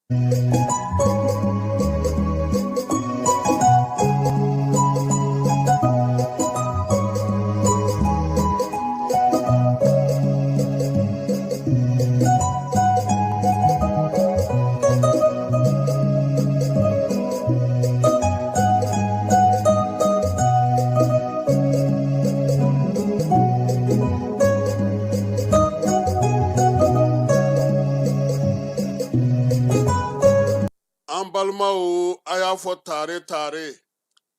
An balimaw, a y'a fɔ tare tare,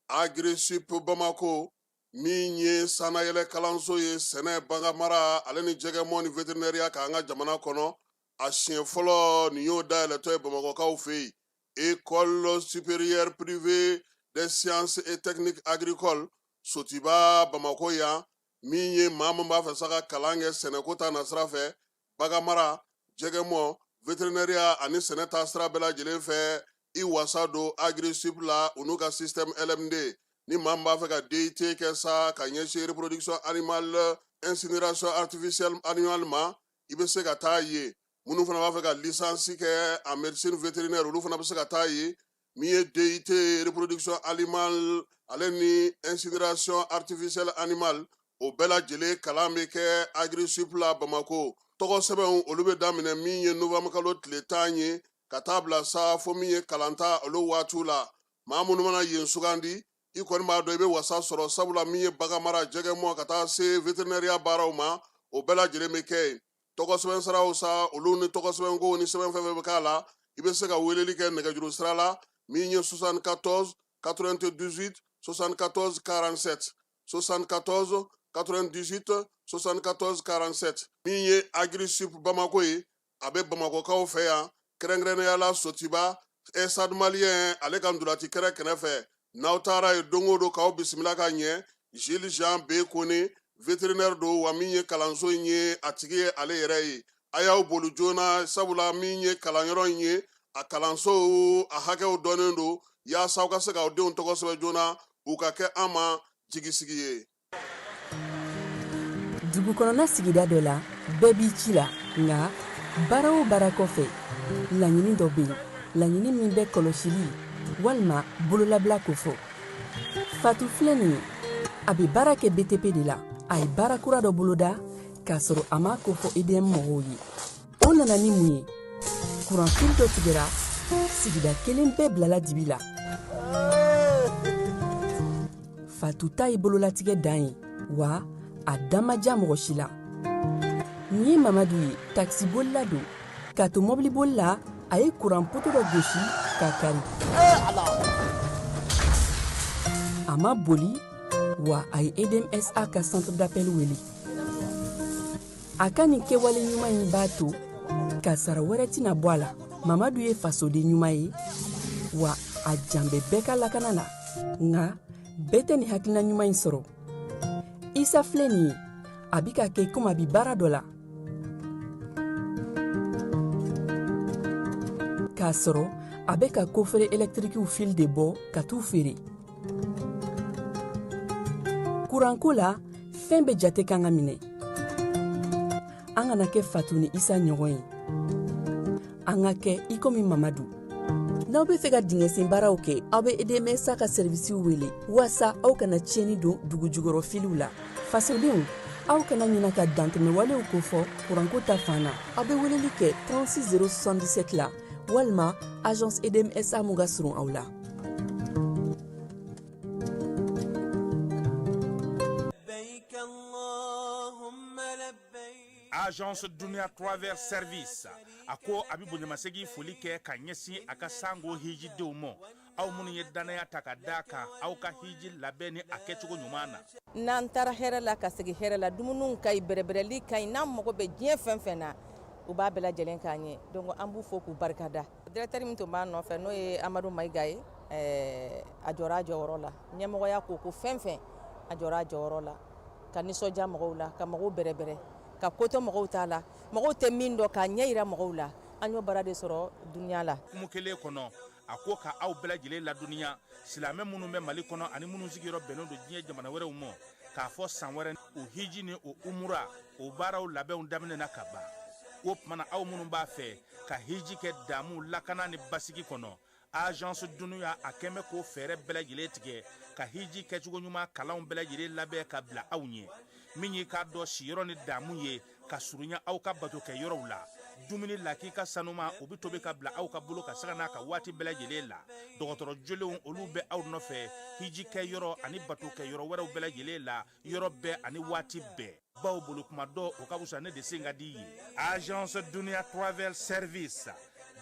Agrisip Bamako min ye sannayɛlɛ kalanso ye sɛnɛ, baganmara ale ni jɛgɛmɔ ni veterinɛriya kan an ka jamana kɔnɔ, a siɲɛ fɔlɔ nin y'o dayɛlɛtɔ ye Bamakɔkaw fɛ yen. École supérieure privée des sciences et techniques agricoles Sotiba Bamakɔ yan, min ye maa min b'a fɛ sa ka kalan kɛ sɛnɛko ta nasira fɛ, baganmara, jɛgɛmɔ, veterinɛriya ani sɛnɛ ta sira bɛɛ lajɛlen fɛ, i wasa don Agrisip la u n'u ka système LMD. Ni maa min b'a fɛ ka DUT kɛ sa ka ɲɛsin reproduction animale, incinération artificielle animale ma, i bɛ se ka taa yen. Minnu fana b'a fɛ ka licence kɛ en médecine vétérinaire, olu fana bɛ se ka taa yen. Min ye DUT reproduction animale ale ni incinération artificielle animale, o bɛɛ lajɛlen kalan bɛ kɛ Agrisip la Bamako. Tɔgɔ sɛbɛnw, olu bɛ daminɛ min ye novembre kalo tile 10 ye ka taa bila sa fo min ye kalanta olu waatiw la. Maa minnu mana yen sugandi, i kɔni b'a dɔn i bɛ wasa sɔrɔ, sabula min ye baganmara, jɛgɛmɔ ka taa se veterinɛriya baaraw ma, o bɛɛ lajɛlen bɛ kɛ yen. Tɔgɔ sɛbɛn siraw sa, olu ni tɔgɔ sɛbɛnko ni sɛbɛn fɛn fɛn bɛ k'a la, i bɛ se ka weleli kɛ nɛgɛjuru sira la min ye 74 98 74 47, 74 98 74 47. Min ye Agrisip Bamako ye, a bɛ Bamakɔkaw fɛ yan, kɛrɛnkɛrɛnnenya la Sotiba, Stade Malien ale ka ntolaci kɛrɛ kɛrɛfɛ. N'aw taara yen don o don, k'aw bisimila ka ɲɛ. Gilles Jean B Kone, vétérinaire don, wa min ye kalanso in ye, a tigi ye ale yɛrɛ ye. A y'aw boli joona, sabula min ye kalanyɔrɔ in ye, a kalanso a hakɛw dɔnnen don, yaasa aw ka se k'aw denw tɔgɔ sɛbɛn joona, u ka kɛ an ma jigisigi ye. Dugu kɔnɔna sigida dɔ la, bɛɛ b'i ci la, nka baara o baara kɔfɛ, laɲini dɔ bɛ yen, laɲini min bɛ kɔlɔsili walima bololabila kofɔ. Fatu filɛ nin ye, a bɛ baara kɛ BTP de la. A ye baara kura dɔ boloda k'a sɔrɔ a m'a kofɔ EDM mɔgɔw ye. O nana ni mun ye? Kuranfili dɔ tigɛra, sigida kelen bɛɛ bilala dibi la. Fatu ta ye bololatigɛ dan ye, wa a da ma diya mɔgɔ si la. Nin ye Mamadu ye, takisibolila don. K'a to mɔbiliboli la, a ye kuran poto dɔ gosi k'a kari. A ma boli, wa a ye EDMSA ka centre d'appel wele. A ka nin kɛwale ɲuman in b'a to kasara wɛrɛ tɛna bɔ a la. Mamadu ye fasoden ɲuman ye, wa a jan bɛ bɛɛ ka lakana la. Nka bɛɛ tɛ nin hakilina ɲuman in sɔrɔ. Isa filɛ nin ye, a bi ka kɛ komi a bi baara dɔ la, k'a sɔrɔ a bɛ ka coffret ɛlɛtirikiw fil de bɔ ka t'u feere. Kuranko la, fɛn bɛɛ jate kan ka minɛ. An kana kɛ Fatu ni Isa ɲɔgɔn ye, an ka kɛ i komi Mamadu. N'aw bɛ fɛ ka dingɛsen baaraw kɛ, aw bɛ EDMSA ka sɛrivisiw wele waasa aw kana tiɲɛni don dugu jukɔrɔ filiw la. Fasodenw, aw kana ɲina ka dantɛmɛwalew kofɔ kuranko ta fan na. Aw bɛ weleli kɛ 36 077 la walima agence EDMSA mun ka surun aw la. Agence Dunia Travel Service a ko a bɛ bonyamasegin foli kɛ ka ɲɛsin a ka sango hijidenw ma, aw minnu ye dannaya ta ka da kan aw ka hiji labɛn ni a kɛcogo ɲuman na. N'an taara hɛrɛ la ka segin hɛrɛ la, dumuniw ka ɲi, bɛrɛbɛrɛli ka ɲi, n'an mago bɛ diɲɛ fɛn fɛn na, u b'a bɛɛ lajɛlen k'an ye. Donc an b'u fo k'u barikada. Directeur min tun b'a nɔfɛ, n'o ye Amadu Mayiga ye, a jɔra a jɔyɔrɔ la. Ɲɛmɔgɔya ko fɛn fɛn, a jɔra a jɔyɔrɔ la, ka nisɔndiya mɔgɔw la, ka mɔgɔw bɛrɛbɛrɛ, ka ko to mɔgɔw t'a la, mɔgɔw tɛ min dɔn, k'a ɲɛ yira mɔgɔw la. An y'o baara de sɔrɔ Dunia la. Hukumu kelen kɔnɔ, a ko ka aw bɛɛ lajɛlen ladɔnniya, silamɛ minnu bɛ Mali kɔnɔ ani minnu sigiyɔrɔ bɛnnen don diɲɛ jamana wɛrɛw ma, k'a fɔ san wɛrɛ o hiji ni o umura o baaraw labɛnw daminɛna ka ban. O tuma na, aw minnu b'a fɛ ka hiji kɛ damu, lakana ni basigi kɔnɔ, Agence Dunuya a kɛn bɛ k'o fɛɛrɛ bɛɛ lajɛlen tigɛ ka hiji kɛcogo ɲuman kalanw bɛɛ lajɛlen labɛn ka bila aw ɲɛ. Min y'i k'a dɔn siyɔrɔ ni damu ye ka surunya aw ka bato kɛ yɔrɔw la, dumuni lakika sanuma, o bɛ tobi ka bila aw ka bolo ka sanga n'a ka waati bɛɛ lajɛlen la. Dɔgɔtɔrɔ jolenw, olu bɛ aw nɔfɛ hiji kɛ yɔrɔ ani bato kɛ yɔrɔ wɛrɛw bɛɛ lajɛlen la, yɔrɔ bɛɛ ani waati bɛɛ, baw bolo kuma dɔ o ka fisa ne de sen ka di ye. Agence Dunuya Travel Service,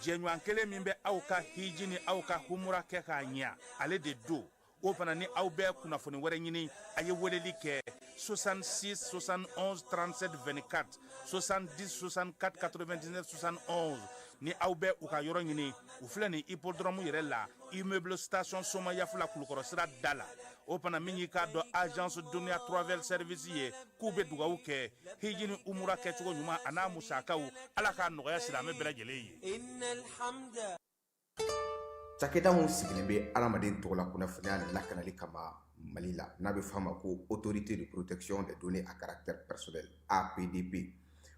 jɛɲɔgɔn kelen min bɛ aw ka hiji ni aw ka humura kɛ k'a ɲɛ, ale de don. O fana ni aw bɛ kunnafoni wɛrɛ ɲini, a ye weleli kɛ 66 71 37 24, 70 64 99 71. Ni aw bɛ u ka yɔrɔ ɲini, u filɛ nin hippodrome yɛrɛ la, immeuble Station Somayafula, Kulukɔrɔ sira da la. O fana, min y'i k'a dɔn Agence Dunuya Travel Service ye, k'u bɛ dugawu kɛ hiji ni umura kɛcogo ɲuman a n'a musakaw, Ala k'a nɔgɔya silamɛ bɛɛ lajɛlen ye. Cakɛda min sigilen bɛ adamaden tɔgɔla kunnafoniya lakanali kama Mali la, n'a bɛ f'a ma ko Autorité de protection des données à caractère personnel, APDP,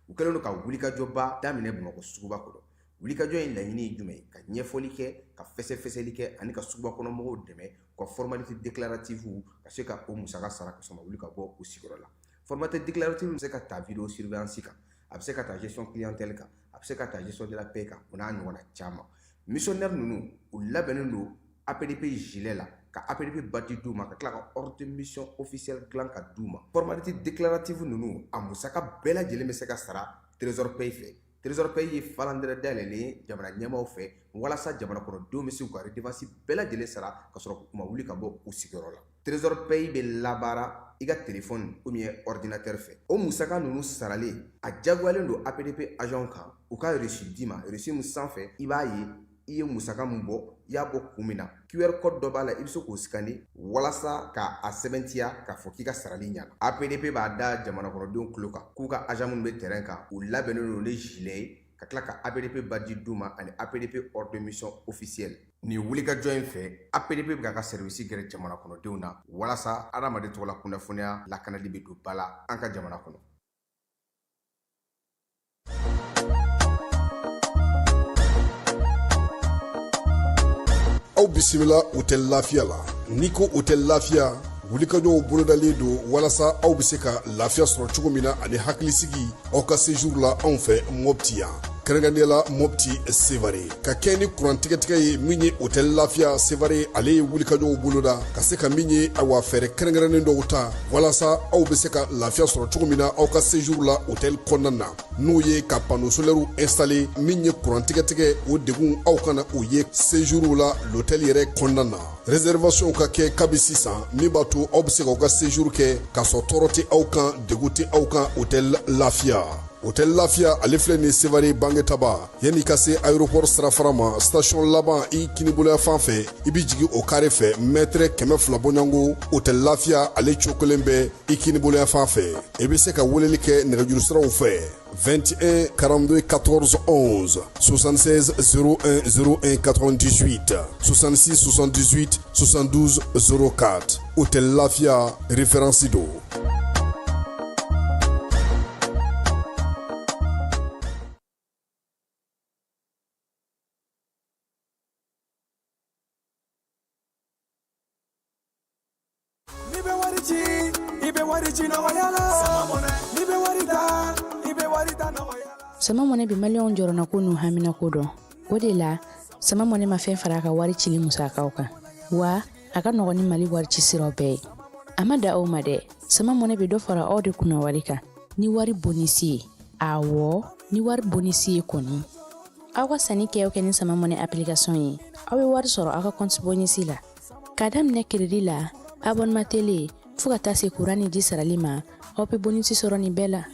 u kɛlen don ka wulikajɔba daminɛ Bamakɔ suguba kɔnɔ. Wulikajɔ in laɲini ye jumɛn ye? Ka ɲɛfɔli kɛ, ka fɛsɛfɛsɛli kɛ ani ka suguba kɔnɔ mɔgɔw dɛmɛ u ka formalité déclarative ka se ka o musaka sara ka sɔrɔ ma wuli ka bɔ u sigiyɔrɔ la. Formalité déclarative bɛ se ka ta vidéo surveillance kan, a bɛ se ka ta gestion clientèle kan, a bɛ se ka ta gestion de la paie kan, o n'a ɲɔgɔnna caman. Missionnaire ninnu, u labɛnnen don APDP gilet la, ka APDP badge d'u ma, ka tila ka ordre de mission officiel dilan ka d'u ma. Formalité déclarative ninnu, a musaka bɛɛ lajɛlen bɛ se ka sara Trésor Pay fɛ. Trésor Pay ye falandɛrɛ dayɛlɛlen ye jamana ɲɛmaaw fɛ walasa jamana kɔnɔdenw bɛ se k'u ka redevance bɛɛ lajɛlen sara ka sɔrɔ u ma wuli ka bɔ u sigiyɔrɔ la. Trésor Pay bɛ labaara i ka téléphone ou bien ordinateur fɛ. O musaka ninnu saralen, a jagoyalen don APDP agent kan u ka reçu d'i ma, reçu min sanfɛ i b'a ye i ye musaka min bɔ, i y'a bɔ kun min na. QR code dɔ b'a la, i bɛ se k'o scanner walasa ka a sɛbɛntiya k'a fɔ k'i ka sarali ɲana. APDP b'a da jamana kɔnɔdenw tulo kan k'u ka agent minnu bɛ terrain kan, u labɛnnen don ni gilet ye, ka tila ka APDP badge d'u ma ani APDP ordre de mission officiel. Nin wulikajɔ in fɛ, APDP bɛ k'a ka service gɛrɛ jamana kɔnɔdenw na walasa adamaden tɔgɔla kunnafoniya lakanali bɛ don ba la an ka jamana kɔnɔ. Aw bisimila Hôtel Lafiya la. N'i ko Hôtel Lafiya, wulikajɔw bolodalen don walasa aw bɛ se ka lafiya sɔrɔ cogo min na ani hakilisigi aw ka séjour la anw fɛ Mɔpti yan, kɛrɛnkɛrɛnnenya la Mɔpti Sevare. Ka kɛ ni kuran tigɛtigɛ ye, min ye Hôtel Lafiya Sevare, ale ye wulikajɔw boloda ka se ka min ye, awa, fɛɛrɛ kɛrɛnkɛrɛnnen dɔw ta walasa aw bɛ se ka lafiya sɔrɔ cogo min na aw ka séjour la hôtel kɔnɔna na, n'o ye ka panneau solaire installé. Min ye kuran tigɛtigɛ, o degun aw kana o ye séjour la l'hôtel yɛrɛ kɔnɔna na. Réservation ka kɛ kabi sisan, min b'a to aw bɛ se k'aw ka séjour kɛ k'a sɔrɔ tɔɔrɔ tɛ aw kan, degun tɛ aw kan. Hôtel Lafiya, Hôtel Lafiya, ale filɛ nin Sevare Bangetaba, yanni ka se aéroport sirafara ma, station laban i kiniboloya fan fɛ, i bɛ jigin o carré fɛ, mètre 200 bɔɲɔgɔnko, Hôtel Lafiya ale cogo kelen bɛ i kiniboloya fan fɛ. I bɛ se ka weleli kɛ nɛgɛjuru siraw fɛ: 21 42 14 11, 76 01 01 98, 66 78 72 04. Hôtel Lafia, référence do. N'i bɛ wari ci, i bɛ wari ci nɔgɔya la. N'i bɛ wari ta, i bɛ wari ta nɔgɔya la. Sama Mɔnɛ bɛ Maliyɛnw jɔrɔnako n'u haminako dɔn. O de la, Sama Mɔnɛ ma fɛn fara a ka wari cili musakaw kan, wa a ka nɔgɔn ni Mali wari ci siraw bɛɛ ye. A ma da aw ma dɛ, Sama Mɔnɛ bɛ dɔ fara aw de kunna wari kan ni wari bonisi ye. Awɔ, ni wari bonisi ye kɔni. Aw ka sanni kɛ o kɛ ni Sama Mɔnɛ application ye, aw bɛ wari sɔrɔ aw ka compte bonisi la. K'a daminɛ crédit la, abonnement télé, fo ka taa se kuran ni ji sarali ma, aw bɛ bonisi sɔrɔ nin bɛɛ la.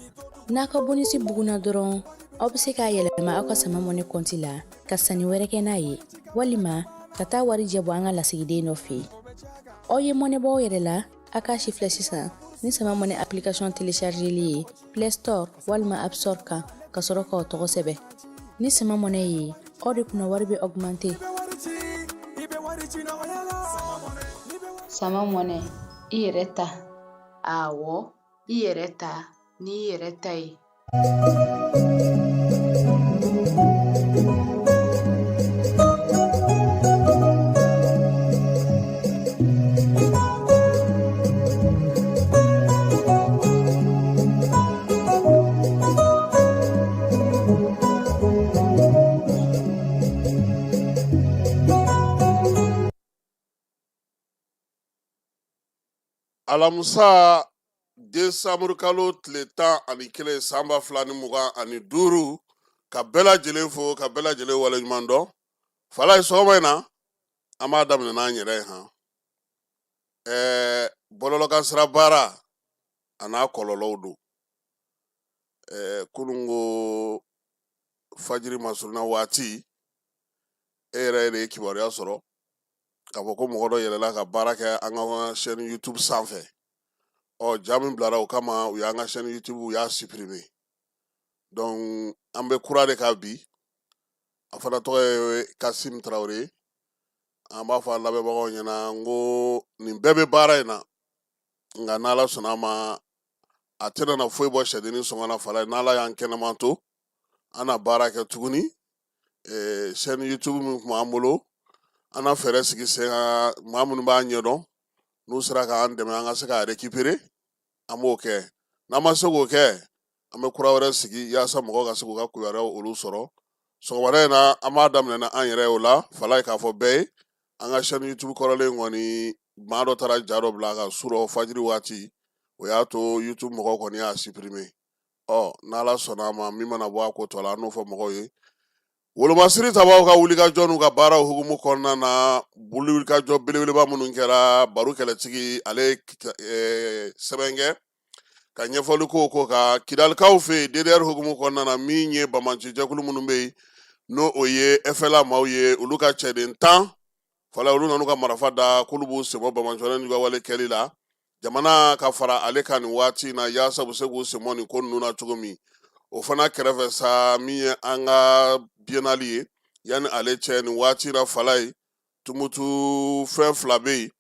N'a ka bonisi bugunna dɔrɔn, aw bɛ se k'a yɛlɛma aw ka Sama Mɔnɛ compte la ka sanni wɛrɛ kɛ n'a ye, walima ka taa wari jɛ bɔ an ka lasigiden dɔ fɛ yen. Aw ye mɔnɛ bɔ aw yɛrɛ la, a k'a si filɛ sisan ni Sama Mɔnɛ application téléchargeli ye Play Store walima App Store kan, ka sɔrɔ k'aw tɔgɔ sɛbɛn. Ni Sama Mɔnɛ ye, aw de kunna wari bɛ augmenter. I bɛ wari ci nɔgɔya la. Sama Mɔnɛ, i yɛrɛ ta. Awɔ, i yɛrɛ ta n'i yɛrɛ ta ye. Alamisa desanburu kalo tile 11 san 2025, ka bɛɛ lajɛlen fo, ka bɛɛ lajɛlen waleɲuman dɔn. Falaye, sɔgɔma in na an b'a daminɛ n'an yɛrɛ ye han. Bɔlɔlɔkan sira baara a n'a kɔlɔlɔw don. Kununko fajiri masuruna waati, e yɛrɛ de ye kibaruya sɔrɔ k'a fɔ ko mɔgɔ dɔ yɛlɛla ka baara kɛ an ka chaîne YouTube sanfɛ. Ɔ, ja min bilara o kama, u y'an ka chaîne YouTube, u y'a supprimer. Donc an bɛ kura de kan bi, a fana tɔgɔ ye Kasim Tarawele. An b'a fɔ an lamɛnbagaw ɲɛna n ko nin bɛɛ bɛ baara in na, nka n'Ala sɔnna a ma, a tɛna na foyi bɔ sɛdennin sɔngɔ na. Falaye, n'Ala y'an kɛnɛman to, an na baara kɛ tuguni. Chaîne YouTube min tun b'an bolo, an na fɛɛrɛ sigi sen kan. Maa minnu b'a ɲɛdɔn, n'u sera k'an dɛmɛ an ka se k'a récupérer, an b'o kɛ. N'an ma se k'o kɛ, an bɛ kura wɛrɛ sigi yaasa mɔgɔw ka se k'u ka kibaruyaw olu sɔrɔ. Sɔgɔmada in na, an b'a daminɛ na an yɛrɛ ye o la. Falaye, k'a fɔ bɛɛ ye, an ka chaîne YouTube kɔrɔlen kɔni, maa dɔ taara ja dɔ bila a kan su rɔ fajiri waati, o y'a to YouTube mɔgɔw kɔni y'a supprimer. Ɔ, n'Ala sɔnna a ma, min mana bɔ a ko tɔ la, an n'o fɔ mɔgɔw ye. Wolomasiri tabaw ka wulikajɔ n'u ka baaraw hukumu kɔnɔna na, wulikajɔ belebeleba minnu kɛra, Baru Kɛlɛtigi ale ye sɛbɛn kɛ ka ɲɛfɔli k'o ko kan Kidalikaw fɛ yen. DDR hukumu kɔnɔna na, min ye banbaanci jɛkulu minnu bɛ yen, n'o o ye FLA maaw ye, olu ka cɛden 10, Falaye, olu nan'u ka marifa da k'olu b'u senbɔ banbaanciwale n'u ka wale kɛli la. Jamana ka fara ale kan nin waati in na yaasa u bɛ se k'u senbɔ nin ko ninnu na cogo min. O fana kɛrɛfɛ sa, min ye an ka biennale ye, yanni ale cɛ nin waati in na, Falaye, Tumutu fɛn fila bɛ yen.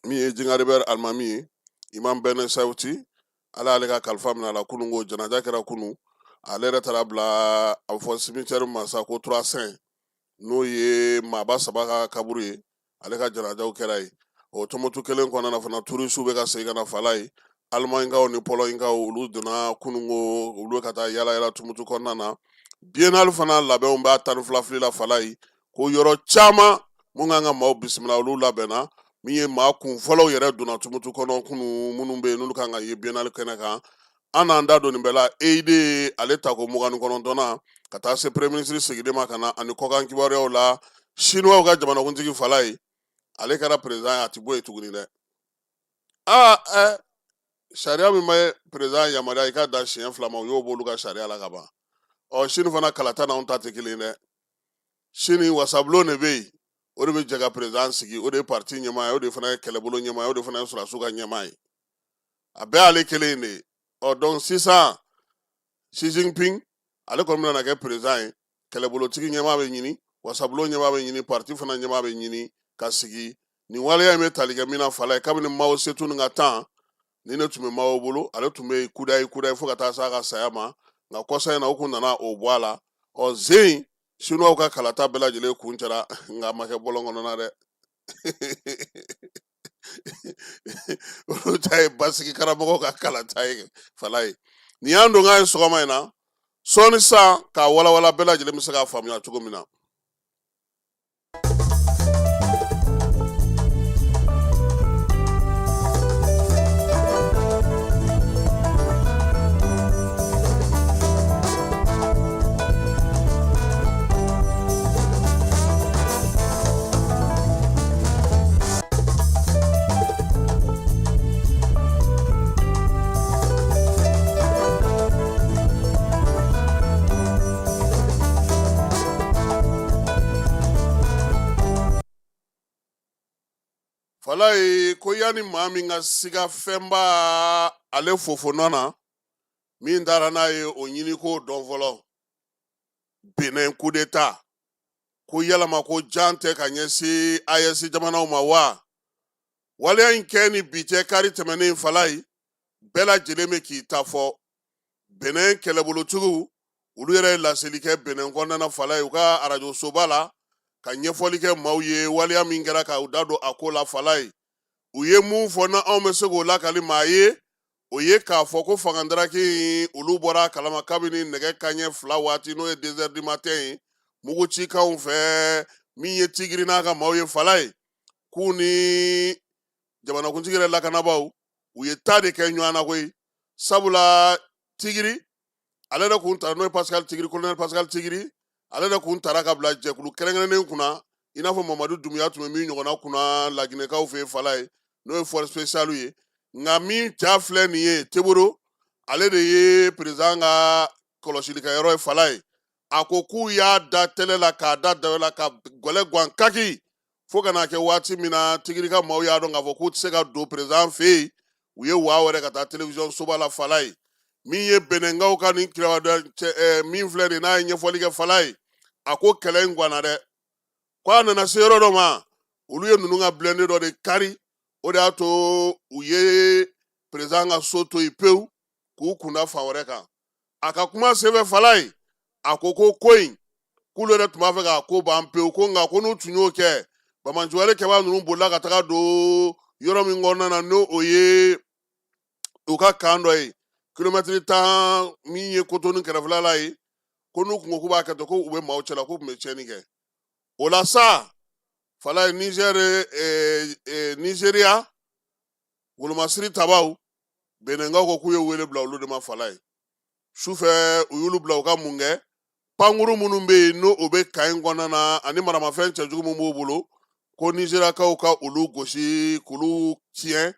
Min ye Jingaribɛri alimami ye, Imam Bɛnɛ Sawuti, Ala y'ale ka kalifa minɛ a la kunun ko janaja kɛra kunun. Ale yɛrɛ taara bila a bɛ fɔ cimetière ma sa ko Trois Saints, n'o ye maaba saba ka kaburu ye. Ale ka janajaw kɛra yen. O Tumutu kelen kɔnɔna na fana, turisiw bɛ ka segin ka na Falaye. Alimaɲikaw ni Pɔlɔɲikaw, olu donna kununko, olu bɛ ka taa yala yala Tumutu kɔnɔna na. Biennale fana labɛnw b'a 12 fili la. Falaye, ko yɔrɔ caman mun kan ka maaw bisimila, olu labɛnna. Min ye maa kun fɔlɔw yɛrɛ donna Tumutu kɔnɔ kunu, minnu bɛ yen n'olu kan ka ye biennale kɛnɛ kan, an n'an da don nin bɛɛ la. EID ale tako 29nan ka taa se premier ministre sigilen ma ka na ani kɔkan kibaruyaw la. Chinois ka jamanakuntigi, Falaye, ale kɛra président ye, a ti bɔ yen tuguni dɛ. Aa ɛ, sariya min bɛ président yamaruya i ka dan siɲɛ fila ma, u y'o b'olu ka sariya la ka ban. Ɔ, Chine fana kalata n'anw ta tɛ kelen dɛ. Chine wasabulon de bɛ yen, o de bɛ jɛ ka président sigi, o de ye parti ɲɛmaa ye, o de fana ye kɛlɛbolo ɲɛmaa ye, o de fana ye sɔrɔdasiw ka ɲɛmaa ye, a bɛɛ y'ale kelen de ye. Ɔ, donc sisan Xi Jinping ale kɔni bɛna kɛ président ye. Kɛlɛbolotigi ɲɛmaa bɛ ɲini, wasabulon ɲɛmaa bɛ ɲini, parti fana ɲɛmaa bɛ ɲini ka sigi. Nin waleya in bɛ tali kɛ min na, Falaye, kabini Mao Tse-tung ka temps ni ne tun bɛ Mao bolo, ale tun bɛ kudayi kudayi fo ka taa s'a ka saya ma. Nka kɔsa in na, o kun nana o bɔ a la. Ɔ, zen Chinois ka kalata bɛɛ lajɛlen kuncɛra, nka a ma kɛ bɔlɔn kɔnɔna dɛ. Olu ta ye basigi karamɔgɔ ka kalata ye. Falaye, nin y'an don k'a ye sɔgɔma in na sɔɔni sisan k'a walawala, bɛɛ lajɛlen bɛ se k'a faamuya cogo min na. Falaye, ko yanni maa min ka siga fɛnba ale fofo nɔ na, min taara n'a ye, o ɲini k'o dɔn fɔlɔ. Benin coup d'état, ko yalama ko jan tɛ ka ɲɛsin AES jamanaw ma wa? Waleya in kɛ ni bi cɛ kari tɛmɛnen, Falaye, bɛɛ lajɛlen bɛ k'i ta fɔ. Benin kɛlɛbolotigiw, olu yɛrɛ ye laseli kɛ Benin kɔnɔna na, Falaye, u ka arajosoba la, ka ɲɛfɔli kɛ maaw ye waleya min kɛra, ka u da don a ko la. Falaye, u ye mun fɔ na anw bɛ se k'o lakali maa ye, o ye k'a fɔ ko fangadaraki olu bɔra a kalama kabini nɛgɛ kanɲɛ 2 waati, n'o ye 2 heures du matin ye, mugu cikanw fɛ. Min ye Tigiri n'a ka maaw ye, Falaye, k'u ni Jamanakuntigi yɛrɛ lakanabaaw, u ye taa de kɛ ɲɔgɔn na koyi, sabula Tigiri ale de kun tara, n'o ye Pascal Tigiri, colonel Pascal Tigiri, ale de kun tara ka bila jɛkulu kɛrɛnkɛrɛnnen kunna, i n'a fɔ Mamadu Dunbiya tun bɛ min ɲɔgɔnna kunna Laginɛkaw fɛ yen Falaye, n'o ye force spéciale ye. Nka min ja filɛ nin ye Teboro, ale de ye président ka kɔlɔsilikɛyɔrɔ ye Falaye. A ko k'u y'a da tɛlɛ la k'a da dawɛ la ka gɛlɛ gan kaki, fo ka n'a kɛ waati min na Tigiri ka maaw y'a dɔn k'a fɔ k'u tɛ se ka don président fɛ yen, u ye waa wɛrɛ ka taa télévision soba la Falaye. Min ye Benɛnkaw ka nin cɛ min filɛ nin n'a ye ɲɛfɔli kɛ Falaye, a ko kɛlɛ in ganna dɛ, ko a nana se yɔrɔ dɔ ma, olu ye ninnu ka blindé dɔ de kari, o de y'a to u ye président ka so to yen pewu k'u kunda fan wɛrɛ kan. A ka kuma senfɛ Falaye, a ko ko ko in k'olu yɛrɛ tun b'a fɛ k'a ko ban pewu, ko nka ko n'u tun y'o kɛ, banbaanciwale kɛbaa ninnu bolila ka taga don yɔrɔ min kɔnɔna na, n'o o ye u ka kan dɔ ye kilomɛtiri 10 min ye Kotonu kɛrɛfɛla la ye, ko n'u kun ko k'u b'a kɛ ten, ko u bɛ maaw cɛla, k'u tun bɛ tiɲɛni kɛ. O la sa Falaye, Niger, Nizeriya wolomasiri tabaw, Benɛnkaw ko k'u ye wele bila olu de ma Falaye. Sufɛ u y'olu bila u ka mun kɛ, pankuru minnu bɛ yen n'o o bɛ kan in kɔnɔna na ani maramafɛn cɛjugu min b'u bolo, ko Nizeriyakaw ka olu gosi k'olu tiɲɛ,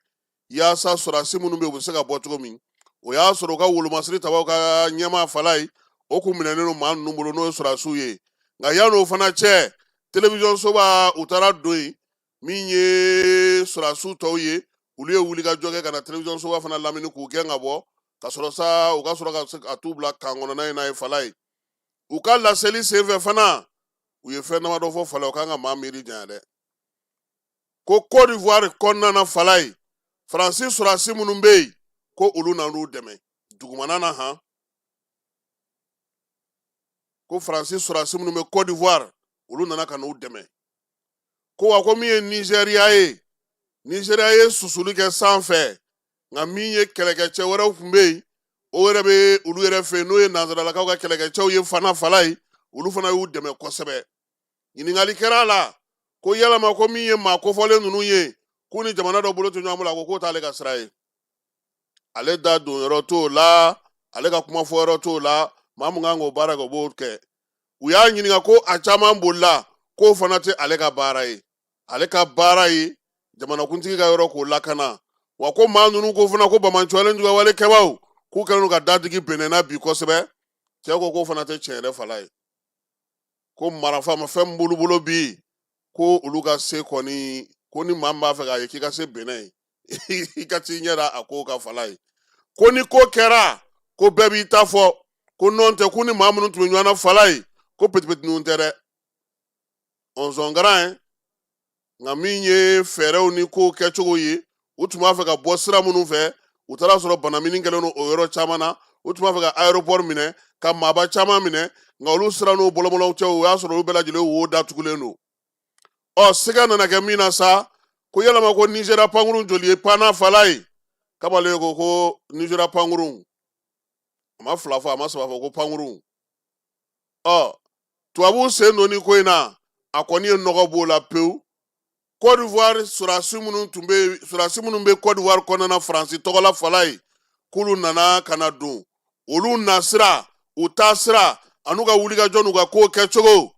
yaasa sɔrɔdasi minnu bɛ yen u bɛ se ka bɔ cogo min. O y'a sɔrɔ u ka wolomasiri tabaw ka ɲɛmaa Falaye, o kun minɛnen don maa ninnu bolo, n'o ye sɔrɔdasiw ye. Nka yan'o fana cɛ, télévision soba u taara don yen, min ye sɔrɔdasiw tɔw ye, olu ye wulikajɔ kɛ ka na télévision soba fana lamini k'u gɛn ka bɔ, ka sɔrɔ sa u ka sɔrɔ ka se ka t'u bila kan kɔnɔna in na ye Falaye. U ka laseli senfɛ fana, u ye fɛn damadɔ fɔ Falaye, o kan ka maa miiri janya dɛ, ko Côte d'Ivoire kɔnɔna na Falaye, Faransi sɔrɔdasi minnu bɛ yen, ko olu nan'u dɛmɛ dugumana na han, ko Faransi sɔrɔdasi minnu bɛ Côte d'Ivoire, olu nana ka n'u dɛmɛ. Ko wa ko min ye Nizeriya ye, Nizeriya ye susuli kɛ sanfɛ, nka min ye kɛlɛkɛcɛ wɛrɛw tun bɛ yen, o yɛrɛ bɛ olu yɛrɛ fɛ yen, n'o ye nansaralakaw ka kɛlɛkɛcɛw ye fana Falaye, olu fana y'u dɛmɛ kosɛbɛ. Ɲininkali kɛra a la ko yalama ko min ye maa kofɔlen ninnu ye, k'u ni jamana dɔ bolo tɛ ɲɔgɔn bolo, a ko k'o t'ale ka sira ye, ale da don yɔrɔ t'o la, ale ka kuma fɔ yɔrɔ t'o la, maa mun kan k'o baara kɛ, o b'o kɛ. U y'a ɲininka ko a caman bolila, k'o fana tɛ ale ka baara ye, ale ka baara ye jamanakuntigi ka yɔrɔ k'o lakana. Wa ko maa ninnu ko fana ko banbaanciwale juguyawale kɛbaaw k'u kɛlen don ka dadigi Benɛn na bi kosɛbɛ, cɛ ko k'o fana tɛ tiɲɛ yɛrɛ Falaye, ko marafamafɛn min b'olu bolo bi, ko olu ka se kɔni, ko ni maa min b'a fɛ k'a ye k'i ka se Benɛn ye, i ka t'i ɲɛ da a ko kan Falaye. Ko ni ko kɛra, ko bɛɛ b'i ta fɔ, ko nɔn tɛ, ko ni maa minnu tun bɛ ɲɔgɔn na Falaye, ko petipetiniw tɛ dɛ, ɔnzɔngaran ye. Nka min ye fɛɛrɛw ni kow kɛcogo ye, u tun b'a fɛ ka bɔ sira minnu fɛ, u taara sɔrɔ banamini kɛlen don o yɔrɔ caman na. U tun b'a fɛ ka aéroport minɛ ka maaba caman minɛ, nka olu sira n'o bɔlɔbɔlɔw cɛ, o y'a sɔrɔ olu bɛɛ lajɛlen wo datugulen don. Ɔ siga nana kɛ min na sa, ko yalama ko Nizeriya pankurun joli ye panna Falaye? Kamalen ko ko Nizeriya pankurun, a ma fila fɔ, a ma saba fɔ, ko pankurun. Ɔ tubabuw sen don ni ko in na, a kɔni ye nɔgɔ b'o la pewu. Côte d'Ivoire sɔrɔdasi minnu tun bɛ, sɔrɔdasi minnu bɛ Côte d'Ivoire kɔnɔna na Faransi tɔgɔ la Falaye, k'olu nana ka na don, olu nasira, u taasira an'u ka wulikajɔ n'u ka kow kɛcogo,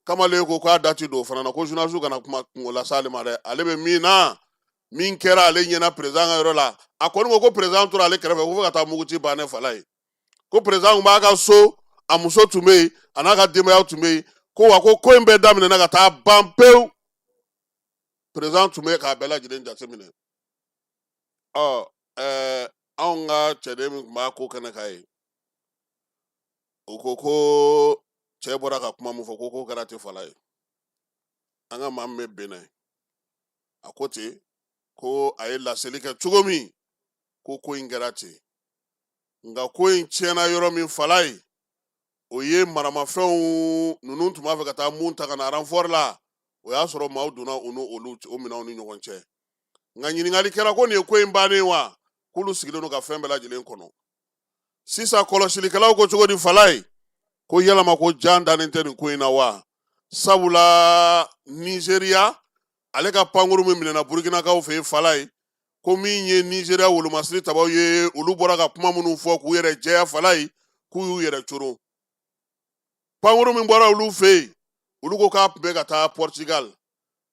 kamalen ko k'a da ti don o fana na, ko journaliste kana kuma kungo las'ale ma dɛ. Ale bɛ min na, min kɛra ale ɲɛna président ka yɔrɔ la, a kɔni ko ko président tora ale kɛrɛfɛ ko fo ka taa muguci bannen Falaye, ko président tun b'a ka so, a muso tun bɛ yen, a n'a ka denbaya tun bɛ yen, ko wa ko ko in bɛɛ daminɛna ka taa ban pewu, président tun bɛ k'a bɛɛ lajɛlen jateminɛ. Ɔ anw ka cɛden min tun b'a ko kɛnɛ kan ye, o ko ko cɛ bɔra ka kuma min fɔ, ko ko kɛra ten Falaye. An ka maa min bɛ Benɛn, a ko ten ko a ye laseli kɛ cogo min, ko ko in kɛra ten. Nka ko in tiɲɛna yɔrɔ min Falaye, o ye maramafɛnw ninnu tun b'a fɛ ka taa mun ta ka na renfort la, o y'a sɔrɔ maaw donna u n'olu o minɛnw ni ɲɔgɔn cɛ. Nka ɲininkali kɛra ko nin ye ko in bannen wa, k'olu sigilen don ka fɛn bɛɛ lajɛlen kɔnɔ. Sisan kɔlɔsilikɛlaw ko cogo di Falaye, ko yalama ko jan dannen tɛ nin ko in na wa? Sabula Nizeriya ale ka pankuru min minɛna Burukinakaw fɛ yen Falaye. Ko min ye Nizeriya wolomasiri tabaw ye, olu bɔra ka kuma minnu fɔ k'u yɛrɛ jɛya Falayi, k'u y'u yɛrɛ coron. Pankuru min bɔra olu fɛ yen, olu ko k'a tun bɛ ka taa Portugal.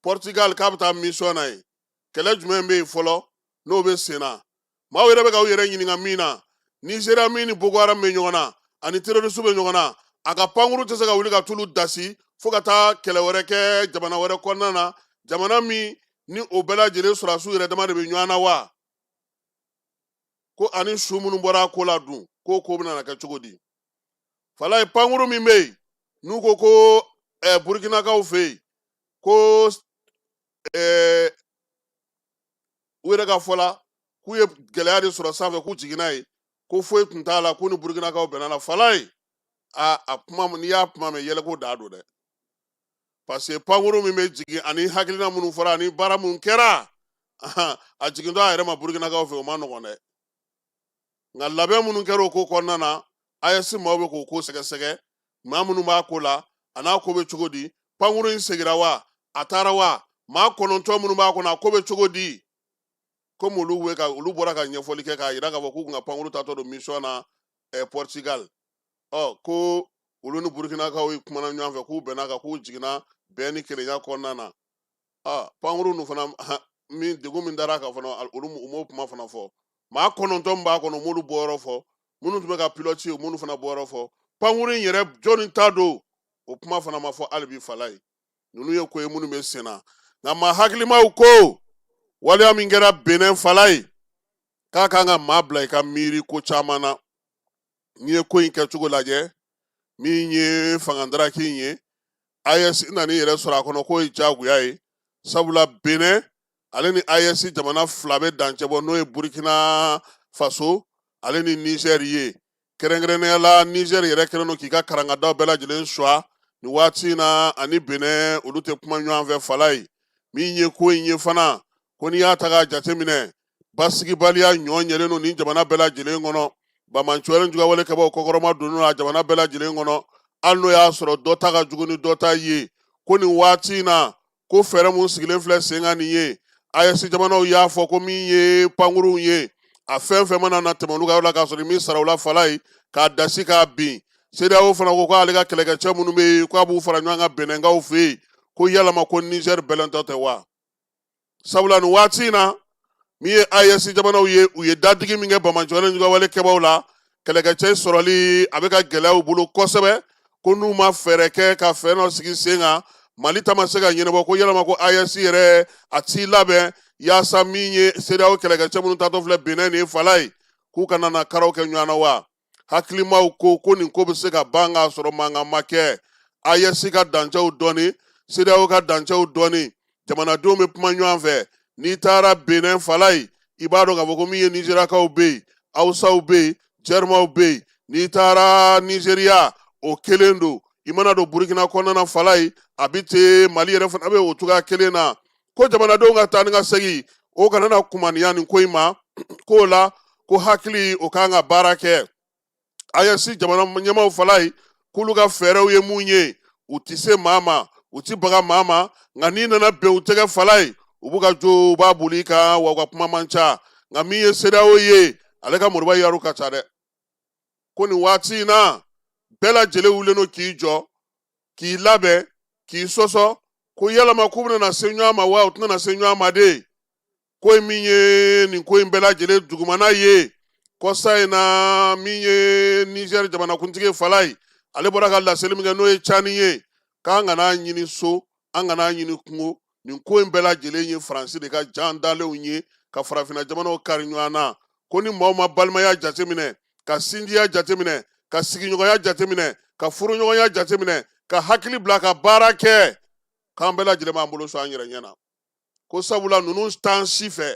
Portugal k'a bɛ taa mission na yen. Kɛlɛ jumɛn bɛ yen fɔlɔ n'o bɛ sen na? Maaw yɛrɛ bɛ ka u yɛrɛ ɲininka min na, Nizeriya min ni Boko Haram bɛ ɲɔgɔn na ani terroriste bɛ ɲɔgɔn na, a ka pankuru tɛ se ka wuli ka t'olu dasi fo ka taa kɛlɛ wɛrɛ kɛ jamana wɛrɛ kɔnɔna na, jamana min ni o bɛɛ lajɛlen sɔrɔdasiw yɛrɛ dama de bɛ ɲɔgɔn na wa? Ko ani su minnu bɔra a ko la dun, k'o ko bɛna kɛ cogo di? Falayi, pankuru min bɛ yen n'u ko ko Burukinakaw fɛ yen, ko u yɛrɛ ka fɔ la k'u ye gɛlɛya de sɔrɔ sanfɛ k'u jiginna yen, ko foyi tun t'a la, k'u ni Burukinakaw bɛnna la. Falayi, a kuma, n'i y'a kuma mɛn, yɛlɛko da don dɛ, parce que pankuru min bɛ jigin ani hakilina minnu fɔra ani baara minnu kɛra, a jigintɔ a yɛrɛ ma Burukinakaw fɛ, o ma nɔgɔn dɛ. Nka labɛn minnu kɛra o ko kɔnɔna na, AES maaw bɛ k'o ko sɛgɛsɛgɛ, maa minnu b'a ko la a n'a ko bɛ cogo di, pankuru in segira wa, a taara wa, maa 9 minnu b'a kɔnɔ, a ko bɛ cogo di? Komi olu bɛ ka olu bɔra ka ɲɛfɔli kɛ k'a jira k'a fɔ k'u kun ka pankuru taatɔ don mission na Portugal, ɔ ko olu ni Burukinakaw ye kumana ɲɔgɔn fɛ, k'u bɛnna kan, k'u jiginna bɛn ni kelenya kɔnɔna na. Pankuru ninnu fana min degun min dara a kan fana, olu u m'o kuma fana fɔ. Maa 9 min b'a kɔnɔ, u m'olu bɔyɔrɔ fɔ. Minnu tun bɛ ka pilote ye, u m'olu fana bɔyɔrɔ fɔ. Pankuru in yɛrɛ, jɔnni ta don, o kuma fana ma fɔ hali bi. Falayi, ninnu ye ko ye minnu bɛ sen na. Nka maa hakilimaw ko waleya min kɛra Benin, Falayi, k'a kan ka maa bila i ka miiri ko caman na. N'i ye ko in kɛcogo lajɛ, min ye fangadaraki in ye, AES nan'i yɛrɛ sɔrɔ a kɔnɔ, k'o ye diyagoya ye, sabula Benin ale ni AES jamana fila bɛ dancɛ bɔ, n'o ye Burkina Faso ale ni Niger ye. Kɛrɛnkɛrɛnnenya la, Niger yɛrɛ kɛlen don k'i ka karangadaw bɛɛ lajɛlen suwa nin waati in na, ani Benin olu tɛ kuma ɲɔgɔn fɛ. Falayi, min ye ko in ye fana, ko n'i y'a ta k'a jateminɛ, basigibaliya ɲɔ ɲɛlen don nin jamana bɛɛ lajɛlen kɔnɔ. Banbaanciwale jugawale kɛbaw kɔkɔrɔma donnen a jamana bɛɛ lajɛlen kɔnɔ, hali n'o y'a sɔrɔ dɔ ta ka jugu ni dɔ ta ye. Ko nin waati in na, ko fɛɛrɛ mun sigilen filɛ sen kan nin ye, AES jamanaw y'a fɔ ko min ye pankurunw ye, a fɛn fɛn mana na tɛmɛ olu ka yɔrɔ la k'a sɔrɔ min sara u la, Falayi, k'a dasi k'a bin. CEDEAO fana ko k'ale ka kɛlɛkɛcɛ minnu bɛ yen, k'a b'u fara ɲɔgɔn kan Benɛnkaw fɛ yen. Ko yalama ko Niger bɛlɛntɔ tɛ wa? Sabula nin waati in na, min ye AES jamanaw ye, u ye dadigi min kɛ banbaanciwale jugawale kɛbaw la, kɛlɛkɛcɛ sɔrɔli a bɛ ka gɛlɛya u bolo kosɛbɛ. Ko n'u ma fɛɛrɛ kɛ ka fɛn dɔ sigi sen kan, Mali ta ma se ka ɲɛnabɔ, ko yalama ko AES yɛrɛ a t'i labɛn yaasa min ye CEDEAO kɛlɛkɛcɛ minnu taatɔ filɛ Benin nin ye, Falayi, k'u kana na karaw kɛ ɲɔgɔn na wa? Hakilimaw ko ko nin ko bɛ se ka ban k'a sɔrɔ mankan ma kɛ. AES ka dancɛw dɔɔni, CEDEAO ka dancɛw dɔɔni, jamanadenw bɛ kuma ɲɔgɔn fɛ. N'i taara Benin, Falayi, i b'a dɔn k'a fɔ ko min ye Nizeriyakaw bɛ yen, Hawusaw bɛ yen, Jɛrimaw bɛ yen. N'i taara Nizeriya, o kelen don. I mana don Burukina kɔnɔna na, Falayi, a bɛ ten. Mali yɛrɛ fana bɛ o cogoya kelen na. Ko jamanadenw ka taa ni ka segin, o kana na kumaniya nin ko in ma. K'o la, ko hakili o kan ka baara kɛ. AES jamana ɲɛmaaw, Falayi, k'olu ka fɛɛrɛw ye mun ye, u tɛ se maa ma, u tɛ baga maa ma, nka n'i nana bɛn u tɛgɛ, Falayi, u b'u ka jo, u b'a boli i kan, wa u ka kuma man ca. Nka min ye CEDEAO ye, ale ka moriba yaro ka ca dɛ. Ko nin waati in na, bɛɛ lajɛlen wulilen don k'i jɔ, k'i labɛn, k'i sɔsɔ, ko yalama k'u bɛna se ɲɔgɔn ma wa u tɛna se ɲɔgɔn ma de? Ko in min ye nin ko in bɛɛ lajɛlen dugumana ye, kɔsa in na, min ye Niger jamanakuntigi, Falayi, ale bɔra ka laseli min kɛ, n'o ye Cani ye, k'an kana ɲini so, an kana ɲini kungo. Nin ko in bɛɛ lajɛlen ye Faransi de ka jan dalenw ye ka farafinna jamanaw kari ɲɔgɔn na. Ko ni maaw ma balimaya jateminɛ, ka sinjiya jateminɛ, ka sigiɲɔgɔnya jateminɛ, ka furuɲɔgɔnya jateminɛ, ka hakili bila ka baara kɛ, k'an bɛɛ lajɛlen b'an bolo sɔn an yɛrɛ ɲɛ na. Ko sabula ninnu t'an si fɛ,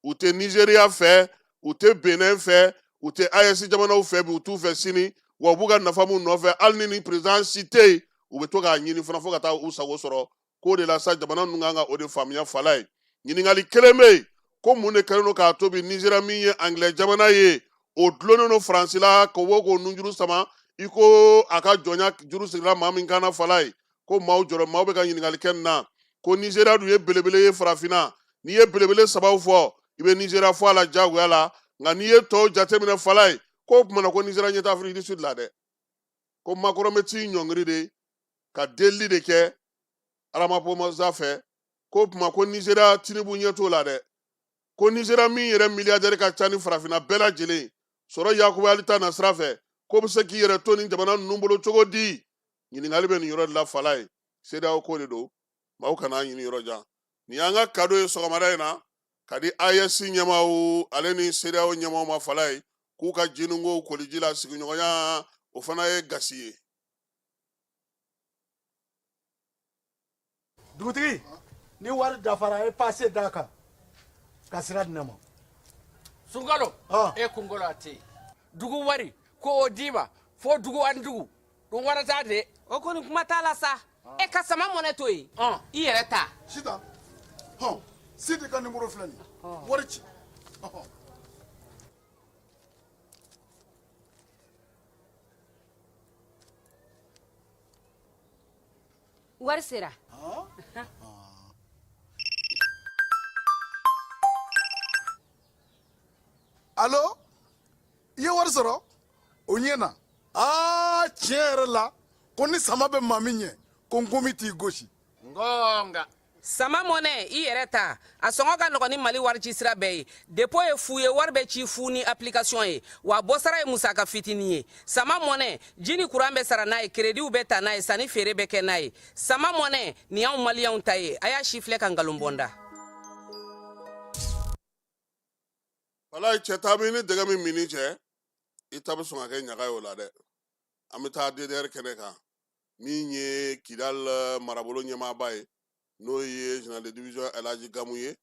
u tɛ Nizeriya fɛ, u tɛ Benin fɛ, u tɛ AES jamanaw fɛ bi, u t'u fɛ sini, wa u b'u ka nafa mun nɔfɛ, hali ni ni président si tɛ yen, u bɛ to k'a ɲini fana fo ka taa u sago sɔrɔ. K'o de la sa, jamana ninnu kan ka o de faamuya. Falayi, ɲininkali kelen bɛ yen, ko mun de kɛlen don k'a to bi Nizeriya min ye angilɛ jamana ye, o dulonnen don Faransi la, k'o bɔ k'o nunjuru sama i ko a ka jɔnya juru sirila maa min kan na? Falayi, ko maaw jɔrɔ, maaw bɛ ka ɲininkali kɛ nin na. Ko Nizeriya dun ye belebele ye farafinna. N'i ye belebele sabaw fɔ, I bɛ Nizeriya fɔ a la diyagoya la, nka n'i ye tɔw jateminɛ Falaye, k'o tuma na ko Nizeriya ɲɛ tɛ Afrique du Sud la dɛ, ko Macron bɛ t'i ɲɔngiri de ka delili de kɛ Ramaphosa fɛ, k'o tuma ko Nizeriya Tinubu ɲɛ t'o la dɛ, ko Nizeriya min yɛrɛ milliardaire ka ca ni farafinna bɛɛ lajɛlen sɔrɔ yakubayali ta nasira fɛ, k'o bɛ se k'i yɛrɛ to nin jamana ninnu bolo cogo di? Ɲininkali bɛ nin yɔrɔ de la Falaye. CEDEAO ko de don, maaw kana ɲini yɔrɔ jan. Nin y'an ka kado ye sɔgɔmada in na ka di AES ɲɛmaaw ale ni CEDEAO ɲɛmaaw ma Falaye, k'u ka jininkow koliji la sigiɲɔgɔnya, o fana ye gasi ye. Dugutigi, ni wari dafara, e pase d'a kan ka sira di ne ma. Sunkalo, e kunkolo a tɛ yen. Dugu wari ko o d'i ma fo dugu ani dugu dun warata de. O kɔni kuma t'a la sa. E ka sama mɔnɛ to yen, i yɛrɛ ta. Sitan, hɔn, Sidi ka nimoro filɛ nin ye, wari ci. Wari sera. Alo, i ye wari sɔrɔ? O ɲɛna. Aa, tiɲɛ yɛrɛ la, ko ni sama bɛ maa min ɲɛ, ko nkomi t'i gosi. Ngonga. Sama mɔnɛ, i yɛrɛ ta, a sɔngɔ ka nɔgɔn ni Mali warici sira bɛɛ ye. Dépôt ye fu ye, wari bɛ ci fu ni application ye, wa bɔsara ye musaka fitinin ye. Sama mɔnɛ, ji ni kuran bɛ sara n'a ye, kerediw bɛ ta n'a ye, sanni feere bɛ kɛ n'a ye. Sama mɔnɛ, nin y'anw maliyɛnw ta ye. A y'a sifilɛ ka nkalon bɔ n da. Walayi, cɛ ta b'i ni dɛgɛ min minni cɛ, i ta bɛ sɔn ka kɛ ɲaga ye o la dɛ. An bɛ taa DDR kɛnɛ kan, min ye Kidal marabolo ɲɛmaaba ye, n'o ye général de division Elhaji Gamu ye.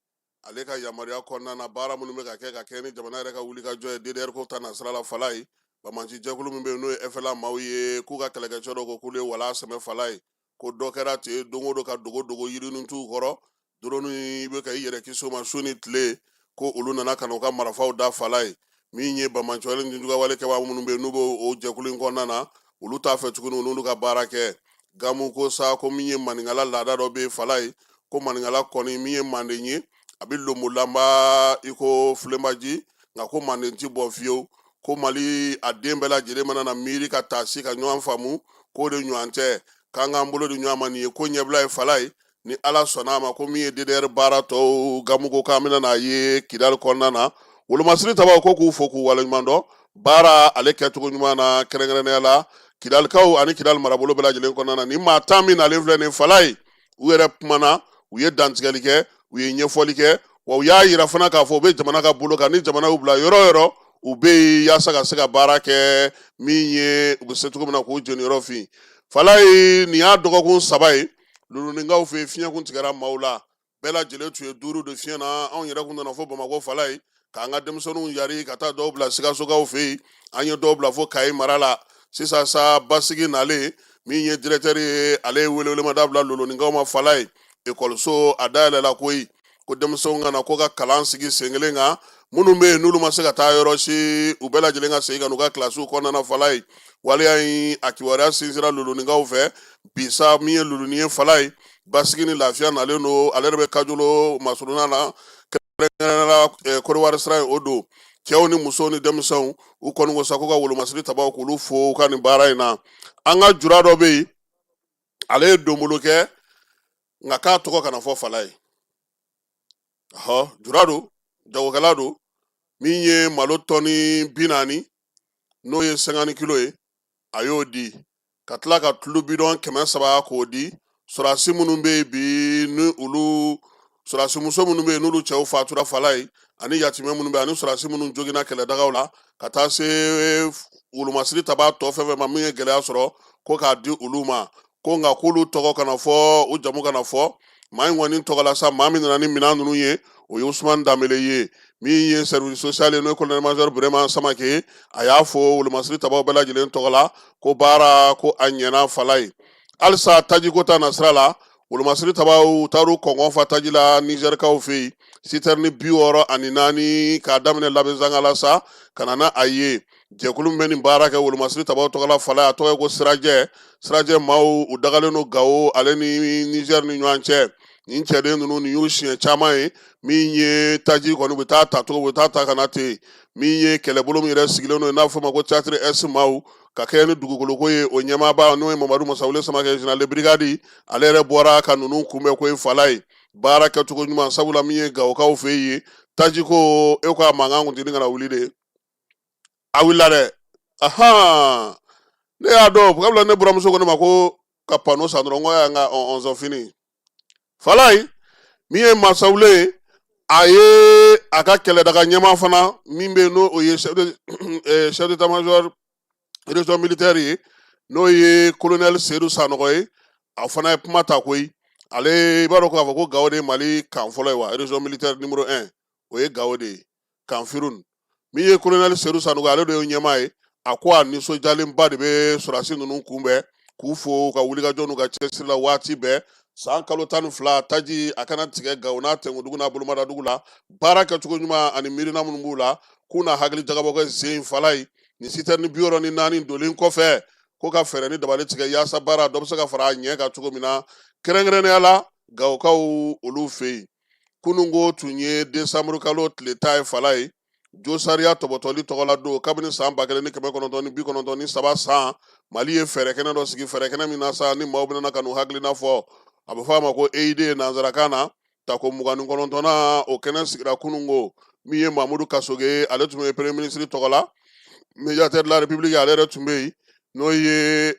Ale ka yamaruya kɔnɔna na, baara minnu bɛ ka kɛ ka kɛ ni jamana yɛrɛ ka wulikajɔ ye DDR ko ta nasira la Falaye, banbaanci jɛkulu min bɛ yen n'o ye FLA maaw ye, k'u ka kɛlɛkɛcɛ dɔw ko k'olu ye wala sɛmɛ Falaye, ko dɔ kɛra ten don o don ka dogo dogo yirinintuw kɔrɔ, drone i bɛ ka i yɛrɛ kisi o ma su ni tile, ko olu nana ka na u ka marifaw da Falaye. Min ye banbaanciwale ni juguyawale kɛbaa minnu bɛ yen n'u bɛ o jɛkulu in kɔnɔna na, olu t'a fɛ tuguni u n'olu ka baara kɛ. Gamu ko sa ko min ye maninkala laada dɔ bɛ yen Falaye, ko maninkala kɔni min ye manden ye, a bɛ lonbolanba i ko filenbaji, nka ko manden ti bɔn fiyewu, ko Mali a den bɛɛ lajɛlen mana na miiri ka taasi ka ɲɔgɔn faamu, k'o de ɲɔgɔn tɛ k'an k'an bolo di ɲɔgɔn ma. Nin ye ko ɲɛbila ye Falaye, ni Ala sɔnna a ma. Ko min ye DDR baara tɔw, Gamu ko k'an bɛna n'a ye Kidali kɔnɔna na. Wolomasiri tabaw ko k'u fo k'u waleɲuman dɔn baara ale kɛcogo ɲuman na, kɛrɛnkɛrɛnnenya la Kidalikaw ani Kidali marabolo bɛɛ lajɛlen kɔnɔna na. Ni maa 10 min nalen filɛ nin Falaye, u yɛrɛ kumana, u ye dantigɛli kɛ, u ye ɲɛfɔli kɛ, wa u y'a yira fana k'a fɔ u bɛ jamana ka bolo kan, ni jamana y'u bila yɔrɔ o yɔrɔ, u bɛ yen yaasa ka se ka baara kɛ min ye u bɛ se cogo min na k'u jeniyɔrɔ fin Falaye. Nin y'a dɔgɔkun 3 ye Loloninkaw fɛ yen, fiɲɛ kun tigɛra maaw la, bɛɛ lajɛlen tun ye duuru de fiɲɛ na. Anw yɛrɛ kun nana fo Bamakɔ Falaye k'an ka denmisɛnninw yari ka taa dɔw bila Sikasokaw fɛ yen, an ye dɔw bila fo Kayi mara la. Sisan sa basigi nalen, min ye directeur ye, ale ye welewelemada bila Loloninkaw ma Falaye, ekɔliso a dayɛlɛla koyi, ko denmisɛnw ka na ko ka kalan sigi sen kelen kan. Minnu bɛ yen n'olu ma se ka taa yɔrɔ si, u bɛɛ lajɛlen ka segin ka n'u ka kilasiw kɔnɔna na Falaye. Waleya in a kibaruya sinsira Loloninkaw fɛ bi sa. Min ye Loloni ye Falaye, basigi ni lafiya nalen don, ale yɛrɛ bɛ Kajolo masurunna na, kɛrɛnkɛrɛnnenya la Kɔdiwari sira in o don. Cɛw ni musow ni denmisɛnw, u kɔni ko sa ko ka wolomasiri tabaw k'olu fo u ka nin baara in na. An ka jura dɔ bɛ yen, ale ye donbolo kɛ, nka k'a tɔgɔ kana fɔ Falaye. Ɔhɔ, jura don, jagokɛla don, min ye malo tɔni 40, n'o ye 50 kilo ye, a y'o di, ka tila ka tulu bidɔn 300 k'o di sɔrɔdasi minnu bɛ yen bi, ni olu sɔrɔdasi muso minnu bɛ yen n'olu cɛw fatura Falaye, ani yatimɛ minnu bɛ yen, ani sɔrɔdasi minnu joginna kɛlɛdagaw la, ka taa se wolomasiri tabaa tɔ fɛn fɛn ma min ye gɛlɛya sɔrɔ, ko k'a di olu ma, ko nka k'olu tɔgɔ kana fɔ, u jamu kana fɔ. Maa in kɔni tɔgɔ la sa, maa min nana ni minɛn ninnu ye, o ye Usumani Danbele ye. Min ye service social ye, n'o ye colonel major Burema Samake ye, a y'a fo wolomasiri tabaw bɛɛ lajɛlen tɔgɔ la ko baara ko a ɲɛna Falaye. Halisa tajiko ta nasira la, wolomasiri tabaw taar'u kɔngɔn fa taji la Nizɛrikaw fɛ yen, sitɛrini 64, k'a daminɛ Labezanga la sa ka na n'a ye. Jɛkulu min bɛ nin baara kɛ wolomasiri tabaw tɔgɔ la Falaye, a tɔgɔ ye ko Sirajɛ. Sirajɛ maaw, u dagalen don Gawo ale ni Nizɛri ni ɲɔgɔn cɛ. Nin cɛden ninnu, nin y'u siɲɛ caman ye min ye taji kɔni, u bɛ taa ta cogo, u bɛ taa ta ka na ten. Min ye kɛlɛbolo min yɛrɛ sigilen don, n'a fɔ ma ko Théâtre S maaw ka kɛɲɛ ni dugukoloko ye, o ɲɛmaaba n'o ye Mamadu Masawule Samakɛ, général de brigade, ale yɛrɛ bɔra ka ninnu kunbɛn ko ye Falaye baara kɛcogo ɲuman, sabula min ye Gawokaw fɛ yen, tajiko, e ko a mankan kun tɛ ni kana wuli de, a wulila dɛ. Ahan, ne y'a dɔn kabila ne buramuso ko ne ma ko ka panneau san dɔrɔn, n ko y'an ka on fini. Falaye, min ye Masawule ye, a ye a ka kɛlɛdaga ɲɛmaa fana min bɛ yen, n'o o ye chef d'état-major région militaire ye, n'o ye colonel Seydou Sanɔgɔ ye, a fana ye kuma ta koyi. Ale, i b'a dɔn k'a fɔ ko Gawo de ye Mali camp fɔlɔ ye wa, région militaire numéro 1, o ye Gawo de ye, camp Firun. Min ye colonel Seydou Sanogo, ale de ye ɲɛmaa ye. A ko a nisɔndiyalenba de bɛ sɔrɔdasi ninnu kunbɛn, k'u fo ka wulikajɔ n'u ka cɛsiri la waati bɛɛ. San kalo 12, taji a kana tigɛ Gawo n'a tɛnkudugu n'a bolomadadugu la. Baara kɛcogo ɲuman ani miirina minnu b'u la, k'u na hakili jagabɔ kɛ sen. Falaye, nin sitɛrini 64 donlen kɔfɛ, ko ka fɛɛrɛ ni dabali tigɛ yaasa baara dɔ bɛ se ka fara a ɲɛ kan cogo min na, kɛrɛnkɛrɛnnenya la Gawokaw olu fɛ yen. Kununko tun ye desanburu kalo tile 10 ye, Falaye, josariya tɔbɔtɔli tɔgɔla don. Kabini san 1993 san, Mali ye fɛɛrɛ kɛnɛ dɔ sigi, fɛɛrɛ kɛnɛ min na sa ni maaw bɛna ka n'u hakilina fɔ, a bɛ fɔ a ma ko EID nanzarakan na. Tako 29nan, o kɛnɛ sigira kununko. Min ye Mamudu Kasoge, ale tun bɛ premier ministre tɔgɔ la, médiateur de la République, ale yɛrɛ tun bɛ yen, n'o ye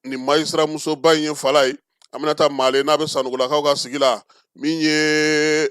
nin magistrat musoba in ye. Falaye, Aminata Male, n'a bɛ Sanugulakaw ka sigi la, min ye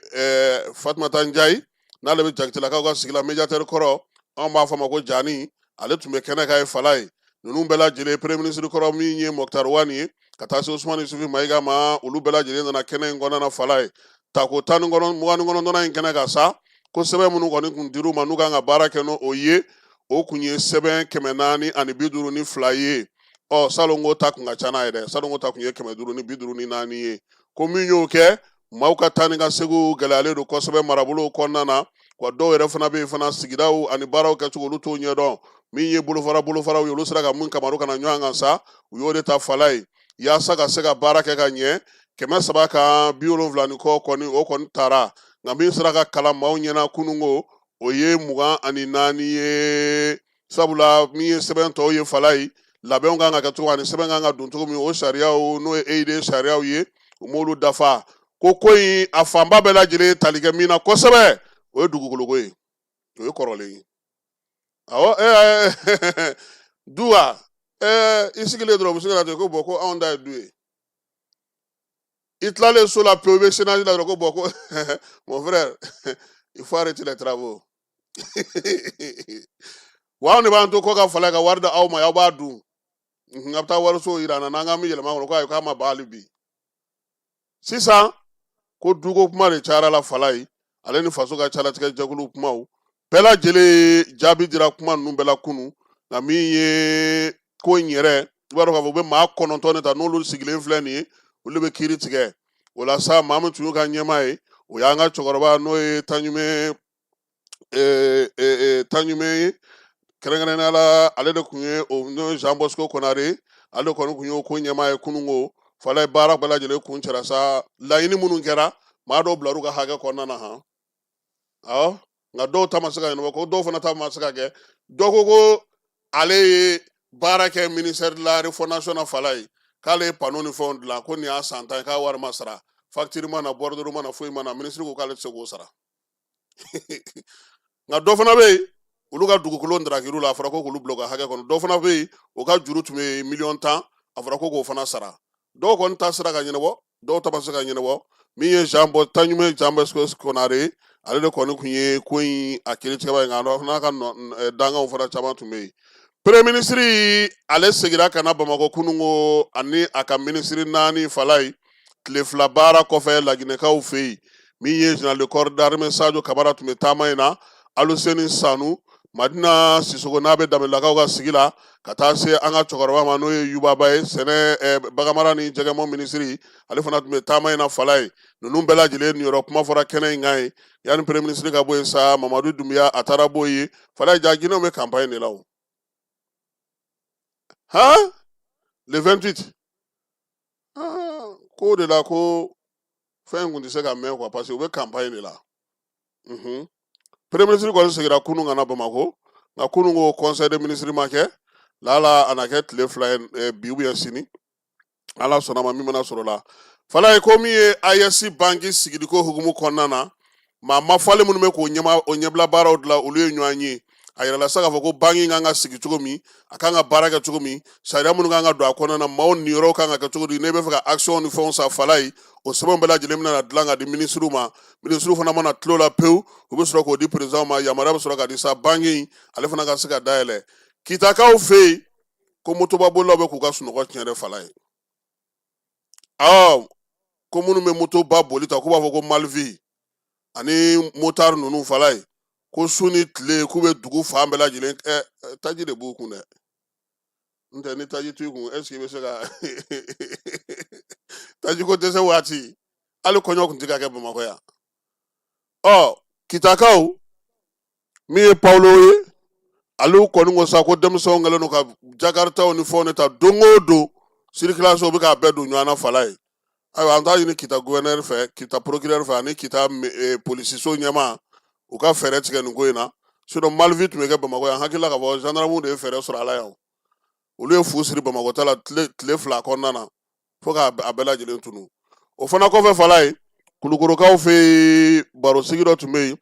Fatumata Njayi, n'ale bɛ Jakitelakaw ka sigi la, médiateur kɔrɔ, anw b'a fɔ a ma ko Jani, ale tun bɛ kɛnɛ kan ye. Falaye, ninnu bɛɛ lajɛlen, premier ministre kɔrɔ min ye Moctar Ouane ye, ka taa se Usumani Isufi Mayiga ma, olu bɛɛ lajɛlen nana kɛnɛ in kɔnɔna na. Falaye, tako tan ni 29nan in kɛnɛ kan sa, ko sɛbɛn minnu kɔni kun dir'u ma n'u kan ka baara kɛ n'o ye, o kun ye sɛbɛn 452 ye. Ɔ, salongo ta kun ka ca n'a ye dɛ, salongo ta kun ye 554 ye. Ko min y'o kɛ, maaw ka taa ni ka seginw gɛlɛyalen don kosɛbɛ marabolow kɔnɔna na wa. Dɔw yɛrɛ fana bɛ yen fana, sigidaw ani baaraw kɛcogo, olu t'o ɲɛdɔn. Min ye bolofara bolofaraw ye, olu sera ka mun kamaru ka na ɲɔgɔn kan sa, u y'o de ta Falaye, yaasa ka se ka baara kɛ ka ɲɛ. 300 kan 70 ni kɔ kɔni, o kɔni taara, nka min sera ka kalan maaw ɲɛna kununko, o ye 24 ye, sabula min ye sɛbɛn tɔw ye, Falaye, labɛnw kan ka kɛ cogo ani sɛbɛn kan ka don cogo min, o sariyaw, n'o ye EID sariyaw ye, u m'olu dafa. Ko ko in a fanba bɛɛ lajɛlen tali kɛ min na kosɛbɛ, o ye dugukoloko ye, o ye kɔrɔlen ye. Awɔ, du wa, i sigilen dɔrɔn, u bɛ se ka na ten ko bɔn, ko anw ta ye du ye. I tilalen so la pewu, i bɛ sénage la dɔrɔn, ko bɔn, ko mon frère, il faut arrêter les travaux. Wa anw de b'an to kɔ ka fala ka wari di aw ma, aw b'a dun. A bɛ taa wariso yira an na, n'an k'an bɛ yɛlɛma kɔnɔ, ko ayi, k'a ma ban hali bi. Sisan ko duko kuma de cayara la. Falaye, ale ni faso ka calatigɛ jɛkulu kumaw bɛɛ lajɛlen jaabi dira kuma ninnu bɛɛ la kunu. Nka min ye ko in yɛrɛ, i b'a dɔn k'a fɔ u bɛ maa 9 de ta, n'olu sigilen filɛ nin ye, olu de bɛ kiiri tigɛ o la sa. Maa min tun y'u ka ɲɛmaa ye, o y'an ka cɛkɔrɔba, n'o ye Taɲume Taɲume ye, kɛrɛnkɛrɛnnenya la, ale de tun ye o, n'o ye Jean Bosco Konare, ale de kɔni tun y'o ko ɲɛmaa ye kununko. Falaye, baara bɛɛ lajɛlen kuncɛra sa. Laɲini minnu kɛra, maa dɔw bilar'u ka hakɛ kɔnɔna na han. Awɔ, nka dɔw ta ma se ka ɲɛnabɔ, ko dɔw fana ta ma se ka kɛ. Dɔ ko ko ale ye baara kɛ ministère de la refondation na, Falaye, k'ale ye panneau ni fɛnw dilan, ko nin y'a san 10 ye, k'a wari ma sara, facture ma na, bordereau ma na, foyi ma na. Ministre ko k'ale tɛ se k'o sara. Nka dɔ fana bɛ yen, olu ka dugukolo ndarakir'u la, a fɔra ko k'olu bila u ka hakɛ kɔnɔ. Dɔ fana bɛ yen, o ka juru tun bɛ miliyɔn 10, a fɔra ko k'o fana sara. Dɔw kɔni ta sera ka ɲɛnabɔ, dɔw ta ma se ka ɲɛnabɔ. Min ye Jean Bɔ Taɲume Jean Bosco Konare, ale de kɔni tun ye ko in a kiiritigɛba ye, nka n'a ka danganw fana caman tun bɛ yen. Premier ministre, ale segira ka na Bamakɔ kununko, ani a ka minisiri naani. Falaye, tile 2 baara kɔfɛ Laginɛkaw fɛ yen, min ye général de corps d'armée Sadio Kamara tun bɛ taama in na, Aluseni Sanu, Madina Sisoko, n'a bɛ Danbelelakaw ka sigi la, ka taa se an ka cɛkɔrɔba ma, n'o ye Yubaba ye, sɛnɛ, baganmara ni jɛgɛmɔ minisiri, ale fana tun bɛ taama in na. Falaye, ninnu bɛɛ lajɛlen niyɔrɔ kuma fɔra kɛnɛ in kan yen. Yanni premier ministre ka bɔ yen sa, Mamadu Dunbiya, a taara bɔ yen. Falaye, ja Ginɛw bɛ campagne de la o han, le 28 ko de la ko Fɛn in kun tɛ se ka mɛn quoi, parce que u bɛ campagne de la. Premier ministre kɔni seginna kunun ka na Bamakɔ, nka kunun ko conseil des ministres ma kɛ. Lala a na kɛ tile 2 ye, bi ou bien sini, Ala sɔnna ma min mana sɔrɔ la. Falaye ko min ye AES banki sigiliko hukumu kɔnɔna na, maa mafalen minnu bɛ k'o ɲɛma o ɲɛbila baaraw dilan, olu ye ɲɔgɔn ye. A yirala sa k'a fɔ ko banki kan ka sigi cogo min, a kan ka baara kɛ cogo min, sariya minnu kan ka don a kɔnɔna na, maaw niyɔrɔ kan ka kɛ cogo di, n'e bɛ fɛ ka action ni fɛnw san. Falaye, o sɛbɛnw bɛɛ lajɛlen bɛna dilan ka di minisiriw ma. Minisiriw fana mana tulo la pewu, u bɛ sɔrɔ k'o di président ma. Yamaruya bɛ sɔrɔ ka di sa, banki in ale fana ka se ka dayɛlɛ. Kitakaw fɛ yen ko motoba bolilaw bɛ k'u ka sunɔgɔ tiɲɛ dɛ. Falaye, awɔ, ko minnu bɛ motoba boli ta, k'u b'a fɔ ko mal vu ani motard ninnu. Falaye, ko su ni tile k'u bɛ dugu fan bɛɛ lajɛlen. Ɛ, taji de b'u kun dɛ. N tɛ ni taji t'u kun, est ce que i bɛ se ka taji ko dɛsɛ waati, hali kɔɲɔ tun tɛ ka kɛ Bamakɔ yan. Ɔ, Kitakaw, min ye Pawulo ye, ale kɔni ko sa ko denmisɛnw kɛlen don ka jakaritaw ni fɛnw de ta don o don, circulation bɛ k'a bɛɛ don ɲɔgɔn na. Falaye, ayiwa, an t'a ɲini Kita gouverneur fɛ, Kita procureur fɛ ani Kita polisiso ɲɛmaa, u ka fɛɛrɛ tigɛ nin ko in na. Sinon mal vu tun bɛ kɛ Bamakɔ yan. Hakili la k'a fɔ gendarmew de ye fɛɛrɛ sɔrɔ a la yan. Olu ye fu siri Bamakɔ ta la tile 2 kɔnɔna na fo k'a bɛɛ lajɛlen tunu. O fana kɔfɛ, Falaye, Kulukorokaw fɛ yen, barosigi dɔ tun bɛ yen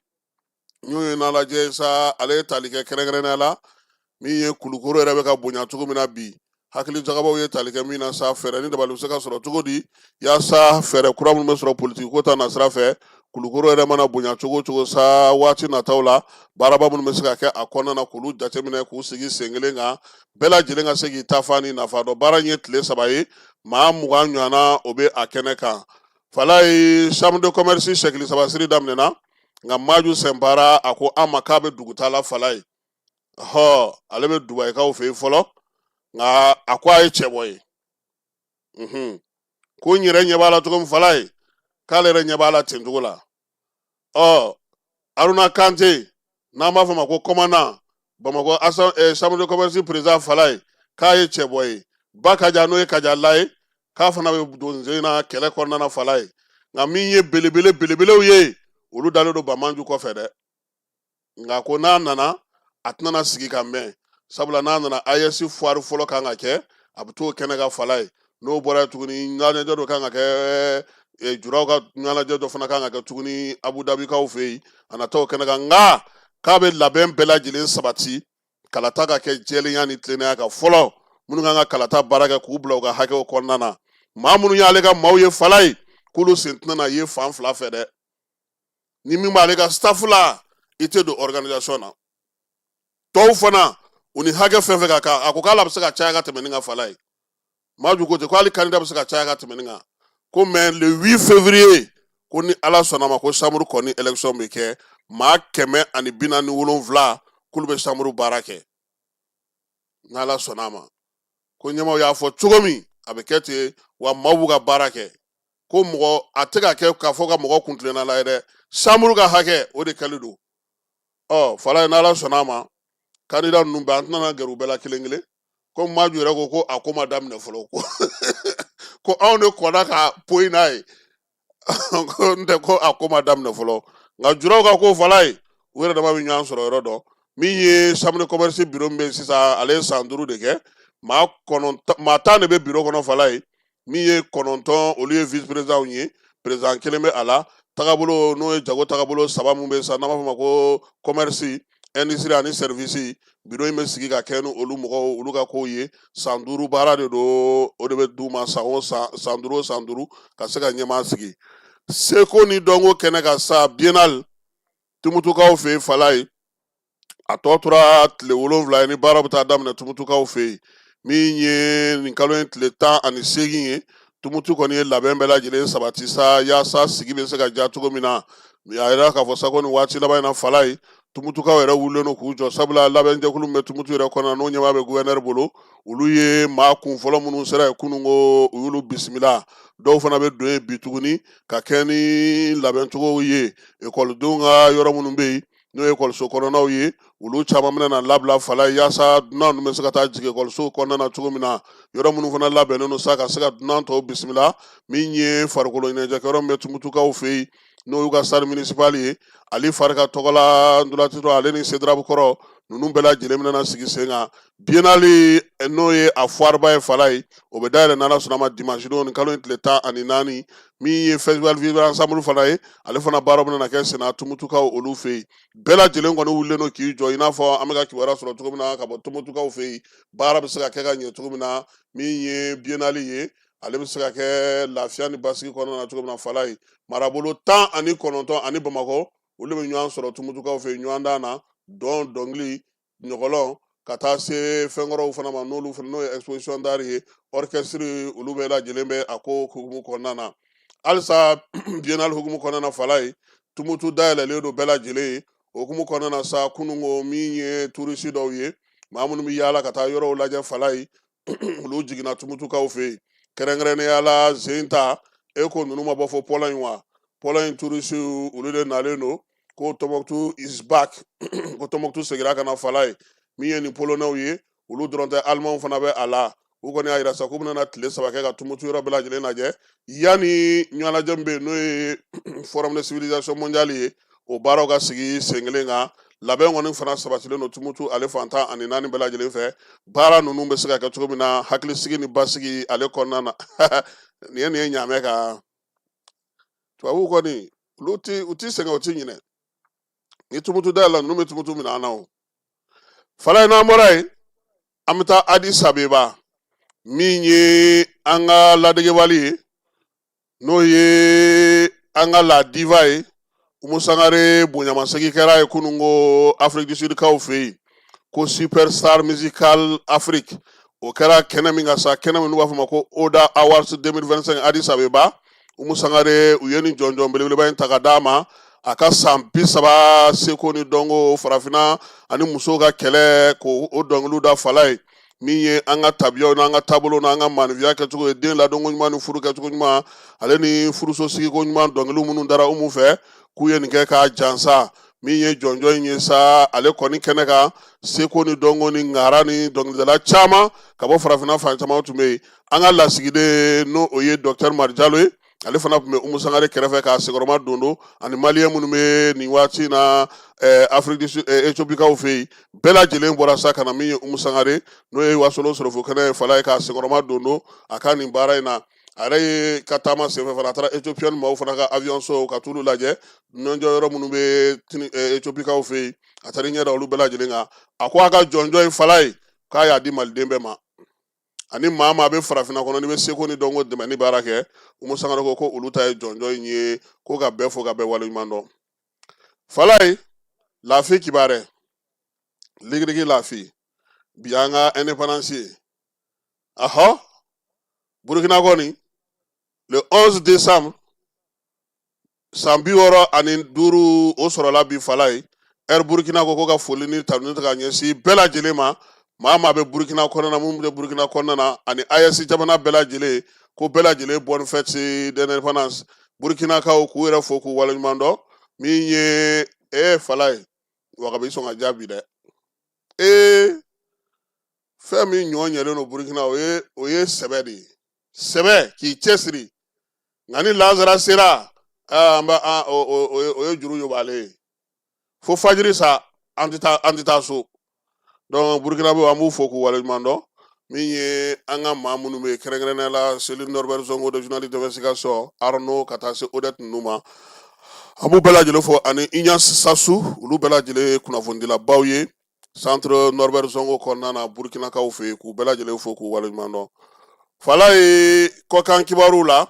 n'o ye n'a lajɛ sa, ale ye tali kɛ kɛrɛnkɛrɛnnenya la min ye Kulukoro yɛrɛ bɛ ka bonya cogo min na bi. Hakili jagabɔw ye tali kɛ min na sa, fɛɛrɛ ni dabali bɛ se ka sɔrɔ cogo di yaasa fɛɛrɛ kura minnu bɛ sɔrɔ politiki ko ta nasira fɛ, Kulukoro yɛrɛ mana bonya cogo o cogo sa, waati nataw la baaraba minnu bɛ se ka kɛ a kɔnɔna na, k'olu jateminɛ k'u sigi sen kelen kan, bɛɛ lajɛlen ka se k'i ta fan ni nafa dɔn. Baara in ye tile 3 ye, maa 20 ɲɔgɔnna o bɛ a kɛnɛ kan. Falaye, chambre de commerce sɛkili saba siri daminɛna, nka Maju Sɛnpara a ko an ma k'a bɛ dugutaa la. Falaye, hɔ, ale bɛ Dubayikaw fɛ yen fɔlɔ, nka a ko a ye cɛbɔ ye. Ko n yɛrɛ ɲɛ b'a la cogo min, Falaye, k'ale yɛrɛ ɲɛ b'a la ten cogo la. Ɔ, Aruna Kante, n'an b'a fɔ ma ko commandant Bamakɔ chambre de commerce président, Falaye, k'a ye cɛbɔ ye. Ba Kaja, n'o ye Kaja la ye, k'a fana bɛ don sen na kɛlɛ kɔnɔna na. Falaye, nka min ye belebele belebelew ye, olu dalen don Bamanju kɔfɛ dɛ. Nka ko n'a nana, a tɛna sigi ka mɛn, sabula n'a nana, AES foire fɔlɔ kan ka kɛ, a bɛ t'o kɛnɛ kan. Falaye, n'o bɔra yen tuguni, ɲɛnajɛ dɔ kan ka kɛ, juraw ka ɲɛnajɛ dɔ fana kan ka kɛ tuguni Abu Dabikaw fɛ yen, a na t'o kɛnɛ kan. Nka k'a bɛ labɛn bɛɛ lajɛlen sabati kalata ka kɛ jɛlenya ni tilennenya kan fɔlɔ. Minnu kan ka kalata baara kɛ, k'u bila u ka hakɛw kɔnɔna na. Maa minnu y'ale ka maaw ye, Falaye, k'olu sen tɛna na ye fan fila fɛ dɛ. Ni min b'ale ka staff la, i tɛ don organisation na. Tɔw fana, u ni hakɛ fɛn fɛn ka kan, a ko k'ale bɛ se ka caya ka tɛmɛ nin kan. Falaye, Maju ko ten ko hali candidat bɛ se ka caya ka tɛmɛ nin kan. Ko mais le 8 février, ko ni Ala sɔnna ma, ko chambre kɔni élection bɛ kɛ, maa 147 k'olu bɛ chambre baara kɛ. N'Ala sɔnna a ma, ko ɲɛmaaw y'a fɔ cogo min, a bɛ kɛ ten wa. Maaw b'u ka baara kɛ, ko mɔgɔ a tɛ ka kɛ k'a fɔ ka mɔgɔ kuntilenna la ye dɛ. Chambre ka hakɛ, o de kɛlen don. Ɔ, Falaye, n'Ala sɔnna a ma, candidat ninnu bɛɛ, an tɛna gɛrɛ u bɛɛ la kelen kelen. Ko Maju yɛrɛ ko ko a ko ma daminɛ fɔlɔ, ko anw de kɔnna ka poyi n'a ye, ko n tɛ ko a ko ma daminɛ fɔlɔ. Nka juraw ka ko, Falaye, u yɛrɛ dama bɛ ɲɔgɔn sɔrɔ yɔrɔ dɔn. Min ye chambre de commerce bureau min bɛ yen sisan, ale ye san 5 de kɛ. Maa 9, maa 10 de bɛ bureau kɔnɔ. Falaye, min ye 9, olu ye vice président ye, président kelen bɛ a la. Tagabolo, n'o ye jago tagabolo saba mun bɛ yen sisan, n'an b'a fɔ o ma ko commerce, industrie ani service, bureau in bɛ sigi ka kɛ ni olu mɔgɔw, olu ka kow ye. San 5 baara de don, o de bɛ d'u ma san o san, san 5 o san 5, ka se ka ɲɛmaa sigi. Seko ni dɔnko kɛnɛ kan sa, biennale, Tumutukaw fɛ yen, Falaye, a tɔ tora tile 7 ye ni baara bɛ taa daminɛ Tumutukaw fɛ yen. Min ye nin kalo in tile 18 ye, Tumutu kɔni ye labɛn bɛɛ lajɛlen sabati sa yaasa sigi bɛ se ka diya cogo min na. A yɛrɛ k'a fɔ sa ko nin waati laban in na, Falaye, Tumutukaw yɛrɛ wulilen don k'u jɔ, sabula labɛnjɛkulu min bɛ Tumutu yɛrɛ kɔnɔ, n'o ɲɛmaa bɛ gouverneur bolo, olu ye maa kun fɔlɔ minnu sera yen kunun, ko u y'olu bisimila. Dɔw fana bɛ don yen bi tuguni ka kɛ ni labɛncogow ye. Ekɔlidenw ka yɔrɔ minnu bɛ yen, n'o ye ekɔliso kɔnɔnaw ye, olu caman bɛna na labila Falaye, yaasa dunan ninnu bɛ se ka taa jigin ekɔliso kɔnɔna na cogo min na. Yɔrɔ minnu fana labɛnnen don sa ka se ka dunan tɔw bisimila, min ye farikolo ɲɛnajɛkɛyɔrɔ min bɛ Tumutukaw fɛ yen, n'o y'u ka stade municipal ye, Ali Farika tɔgɔla ntolacitɔn, ale ni CEDRAP kɔrɔ ninnu bɛɛ lajɛlen bɛna na sigi sen kan. Biennale, n'o ye a foireba ye Falaye, o bɛ dayɛlɛ n'Ala sɔnna ma dimanche don, nin kalo in tile 14. Min ye festival Vivre Ensemble fana ye, ale fana baara bɛna kɛ senna Tumutukaw olu fɛ yen. Bɛɛ lajɛlen kɔni wulilen don k'i jɔ, i n'a fɔ an bɛ ka kibaruya sɔrɔ cogo min na ka bɔ Tumutukaw fɛ yen, baara bɛ se ka kɛ ka ɲɛ cogo min na. Min ye biennale ye, ale bɛ se ka kɛ lafiya ni basigi kɔnɔna na cogo min na Falaye. Marabolo 19 ani Bamakɔ, olu bɛ ɲɔgɔn sɔrɔ Tumutukaw fɛ yen ɲɔgɔndan na, dɔn, dɔnkili, ɲɔgɔlɔn, ka taa se fɛnkɔrɔw fana ma, n'olu fana n'o ye exposition d'art ye, orchestre, olu bɛɛ lajɛlen bɛ a ko hukumu kɔnɔna na. Halisa biennale hukumu kɔnɔna na Falaye, Tumutu dayɛlɛlen don bɛɛ lajɛlen ye. O hukumu kɔnɔna na sa, kununko min ye turisi dɔw ye, maa minnu bɛ yaala ka taa yɔrɔw lajɛ Falaye, olu jiginna Tumutukaw fɛ yen, kɛrɛnkɛrɛnnenya la Zenta. E ko ninnu ma bɔ fo Pologne wa? Pologne turisi, olu de nalen don ko Tombouctou is back, ko Tombouctou seginna ka na Falaye. Min ye nin Polonɛw ye, olu dɔrɔn tɛ, Alimanw fana bɛ a la. U kɔni y'a yira sa k'u bɛna tile 3 kɛ ka Tumutu yɔrɔ bɛɛ lajɛlen lajɛ yanni ɲɛnajɛ min bɛ yen, n'o ye Forum de civilisation mondiale ye, o baaraw ka sigi sen kelen kan. Labɛn kɔni fana sabatilen don Tumutu ale fan 14 bɛɛ lajɛlen fɛ, baara ninnu bɛ se ka kɛ cogo min na hakilisigi ni basigi ale kɔnɔna na. Nin ye ɲaamɛ kan. Tubabuw kɔni, olu ti u ti sɛgɛn, u ti ɲinɛ. Ni Tumutu dayɛlɛla, ninnu bɛ Tumutu minɛ an na. O Falaye, n'an bɔra yen, an bɛ taa Addis Abeba. Min ye an ka ladegebali ye, n'o ye an ka la diva ye, Umu Sangare, bonyamasegin kɛra ye kunun ko Afrique du Sud kaw fɛ yen, ko Superstar Musical Afrique. O kɛra kɛnɛ min kan sa, kɛnɛ min n'u b'a fɔ ma ko Oda Awards 2025 Addis Abeba, Umu Sangare, u ye nin jɔnjɔn belebeleba in ta ka d'a ma, a ka san 30 seko ni dɔnko farafinna ani musow ka kɛlɛ, k'o o dɔnkiliw da Falaye. Min ye an ka tabiyaw n'an ka taabolo n'an ka maninfinya kɛcogo ye, den ladonko ɲuman ni furu kɛcogo ɲuman, ale ni furuso sigiko ɲuman, dɔnkiliw minnu dara Umu fɛ, k'u ye nin kɛ k'a jansa. Min ye jɔnjɔn in ye sa, ale kɔni kɛnɛ kan, seko ni dɔnko ni ŋara ni dɔnkilidala caman ka bɔ farafinna fan caman tun bɛ yen. An ka lasigiden, n'o o ye Docteur Mari Jalo ye, ale fana tun bɛ Umu Sangare kɛrɛfɛ k'a senkɔrɔma don don, ani maliyɛn minnu bɛ nin waati in na Afrique du Sud, Ethiopikaw fɛ yen, bɛɛ lajɛlen bɔra sa ka na min ye Umu Sangare, n'o ye Wasolon Sorofo kɛnɛ ye Falaye, k'a senkɔrɔma don don a ka nin baara in na. A yɛrɛ ye ka taama senfɛ fana, a taara Ethiopian maaw fana ka avion so ka t'olu lajɛ, dunanjɔ yɔrɔ minnu bɛ Ethiopikaw fɛ yen, a taara i ɲɛ da olu bɛɛ lajɛlen kan. A ko a ka jɔnjɔn in Falaye, k'a y'a di maliden bɛɛ ma, ani maa maa bɛ farafinna kɔnɔ n'i bɛ seko ni dɔnko dɛmɛ ni baara kɛ. Umu Sangare ko ko olu ta ye jɔnjɔn in ye, ko ka bɛɛ fo ka bɛɛ waleɲuman dɔn. Falaye, lafi kibarɛ ligirigi lafi, bi an ka indépendance ye. Ahɔ, Burukina kɔni, le 11 décembre san 65, o sɔrɔla bi Falaye. Air Burkina ko ka foli ni tanuni ta ka ɲɛsin bɛɛ lajɛlen ma, maa maa bɛ Burkina kɔnɔna na, minnu bɛ Burkina kɔnɔna na, ani AES jamana bɛɛ lajɛlen, ko bɛɛ lajɛlen bonne fête d'indépendance. Burkinakaw k'u yɛrɛ fo k'u waleɲuman dɔn. Min ye e Falaye, waga bɛ sɔn ka jaabi dɛ. Ee, fɛn min ɲɔ ɲɛlen don Burkina, o ye sɛbɛ de ye, sɛbɛ k'i cɛsiri. Nka ni lansara sera, an b'a o ye juru yobalen ye fo fajiri sa, an tɛ taa so. Donc Burukinabew, an b'u fo k'u waleɲuman dɔn. Min ye an ka maa minnu bɛ yen, kɛrɛnkɛrɛnnenya la cellule Norbert Zongo de journaliste d'investigation, Arnaud, ka taa se Odette ninnu ma, an b'u bɛɛ lajɛlen fo, ani Ignace Sassou, olu bɛɛ lajɛlen ye kunnafonidilabaw ye centre Norbert Zongo kɔnɔna na Burukinakaw fɛ yen, k'u bɛɛ lajɛlen fo k'u waleɲuman dɔn. Falaye, kɔkan kibaruw la,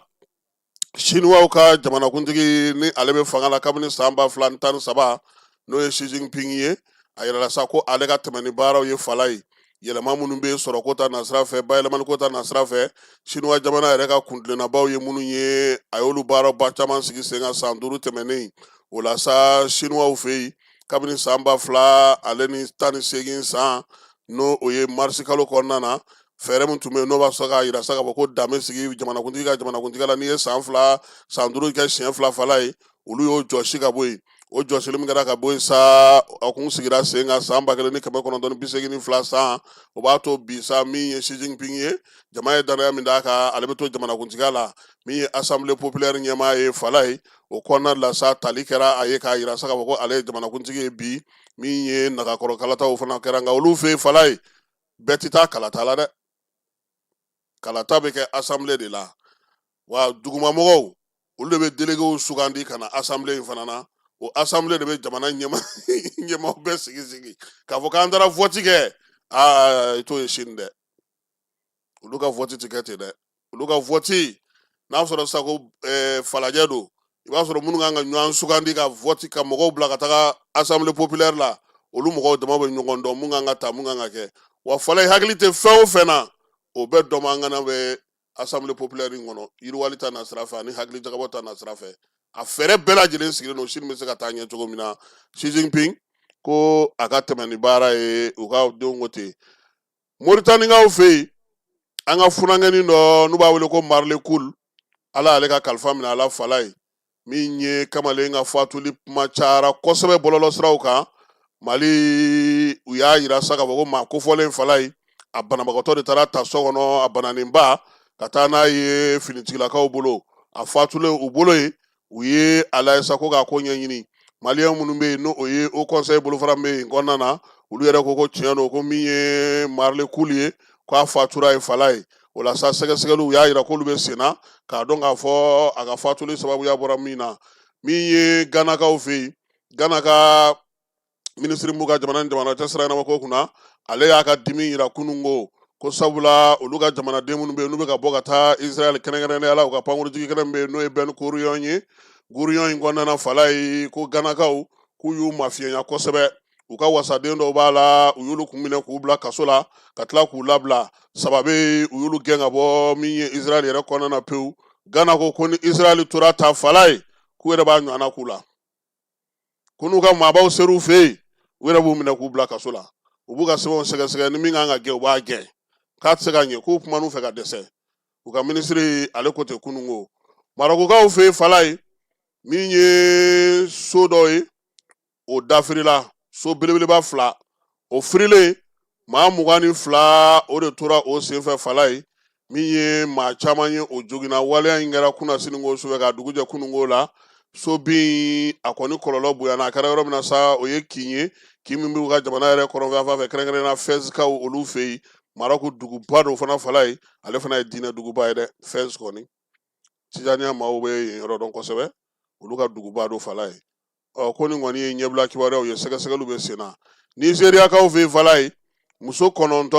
Siniwaw ka jamanakuntigi ni ale bɛ fanga la kabini san 2013, n'o ye Xi Jinping ye, a yirala sa ko ale ka tɛmɛ ni baaraw ye Falaye, yɛlɛma minnu bɛ sɔrɔko ta nasira fɛ, bayɛlɛmaliko ta nasira fɛ, Siniwa jamana yɛrɛ ka kuntilennabaw ye minnu ye, a y'olu baaraba caman sigi sen kan san 5 tɛmɛnen. O la sa, Siniwaw fɛ yen, kabini san 2018 san, n'o o ye marisi kalo kɔnɔna na, fɛɛrɛ min tun bɛ yen, n'o b'a sɔrɔ k'a yira sa k'a fɔ ko dan bɛ sigi jamanakuntigi ka jamanakuntigiya la n'i ye san 2, san 5 kɛ siɲɛ 2 Falaye, olu y'o jɔsi ka bɔ yen. O jɔsili min kɛra ka bɔ yen sa, a kun sigira sen kan san 1982 san. O b'a to bi sa, min ye Xi Jinping ye, jama ye danaya min d'a kan, ale bɛ to jamanakuntigiya la. Min ye Assemblée populaire ɲɛmaa ye falaye, o kɔnɔna la sa, tali kɛra a ye k'a yira sa k'a fɔ ko ale ye jamanakuntigi ye bi. Min ye nagakɔrɔ kalataw fana kɛra, nka olu fɛ yen falaye, bɛɛ tɛ taa kalata la dɛ. Kalata bɛ kɛ assemblée de la, wa dugumamɔgɔw, olu de bɛ déléguéw sugandi ka na assemblée in fana na. O assemblée de bɛ jamana ɲɛmaaw bɛɛ sigi sigi k'a fɔ k'an taara vote kɛ. Aa, i t'o ye sini dɛ. Olu ka vote ti kɛ ten dɛ. Olu ka vote, n'a sɔrɔ sisan ko falajɛ don, i b'a sɔrɔ minnu kan ka ɲɔgɔn sugandi ka vote ka mɔgɔw bila ka taga assemblée populaire la, olu mɔgɔw dama bɛ ɲɔgɔn dɔn, mun kan ka ta, mun kan ka kɛ. Wa falaye, hakili tɛ fɛn o fɛn na, o bɛɛ dɔnbaa bɛ assemblée populaire in kɔnɔ, yiriwali ta nasira fɛ ani hakili jagabɔ ta nasira fɛ. A fɛɛrɛ bɛɛ lajɛlen sigilen don Chine bɛ se ka taa ɲɛ cogo min na. Xi Jinping ko a ka tɛmɛ ni baara ye, u ka denw ko ten. Moritanikaw fɛ yen, an ka funankɛnin dɔ n'u b'a wele ko Marley Cool, Ala y'ale ka kalifa minɛ a la falaye. Min ye kamalen ka fatuli kuma cayara kosɛbɛ bɔlɔlɔsiraw kan Mali. U y'a yira sa k'a fɔ ko maa kofɔlen falaye, a banabagatɔ de taara ta so kɔnɔ, a bananenba, ka taa n'a ye finitigilakaw bolo. A fatulen u bolo yen, u ye a lajɛ sa ko k'a ko ɲɛɲini. Maliyɛn minnu bɛ yen, n'o o ye Haut Conseil bolofara min bɛ yen kɔnɔna na, olu yɛrɛ ko ko tiɲɛ don, ko min ye Marley Cool ye, k'a fatura ye falaye. O la sa, sɛgɛsɛgɛliw y'a yira k'olu bɛ sen na k'a dɔn k'a fɔ a ka fatuli sababuya bɔra min na. Min ye Ganakaw fɛ yen, Gana ka minisiri b'u ka jamana ni jamana cɛ sira ɲɛnabɔ ko kunna, ale y'a ka dimi yira kununko, ko sabula olu ka jamanaden minnu bɛ yen, n'u bɛ ka bɔ ka taa Israël, kɛrɛnkɛrɛnnenya la u ka pankurujigi kɛnɛ min bɛ yen, n'o ye Ben Gurion ye, Gurion in kɔnɔna na falaye, ko Ganakaw k'u y'u mafiɲɛya kosɛbɛ. U ka wasaden dɔw b'a la, u y'olu kun minɛ k'u bila kaso la ka tila k'u labila. Saba bɛ yen, u y'olu gɛn ka bɔ min ye Israël yɛrɛ kɔnɔna na pewu. Gana ko ko ni Israël tora ta falaye, k'u yɛrɛ b'a ɲɔgɔnna k'u la, ko n'u ka maabaw ser'u fɛ yen, u yɛrɛ b'u minɛ k'u bila kaso la, u b'u ka sɛbɛnw sɛgɛsɛgɛ, ni min kan ka gɛn, u b'a gɛn. K'a tɛ se ka ɲɛ, k'u kuman'u fɛ ka dɛsɛ. U ka minisiri, ale ko ten kununko. Marɔkukaw fɛ yen falaye, min ye so dɔ ye, o dafirila, so belebeleba fila, o firilen, maa 22 o de tora o senfɛ falaye. Min ye maa caman ye, o joginna. Waleya in kɛra kunasini ko sufɛ ka dugu jɛ kununko la. So bin a kɔni kɔlɔlɔ bonyana. A kɛra yɔrɔ min na sa, o ye kin ye, kin min b'u ka jamana yɛrɛ kɔrɔnfɛ fɛ, kɛrɛnkɛrɛnnenya Fɛzikaw olu fɛ yen. Marɔku duguba dɔ fana falaye, ale fana ye diinɛ duguba ye dɛ. Fɛz kɔni, Tijaniya maaw bɛ yen yɔrɔ dɔn kosɛbɛ, olu ka duguba dɔ falaye. Ɔ, ko nin kɔni ye ɲɛbila kibaruyaw ye, sɛgɛsɛgɛliw bɛ sen na. Nizeriyakaw fɛ yen falaye, muso 9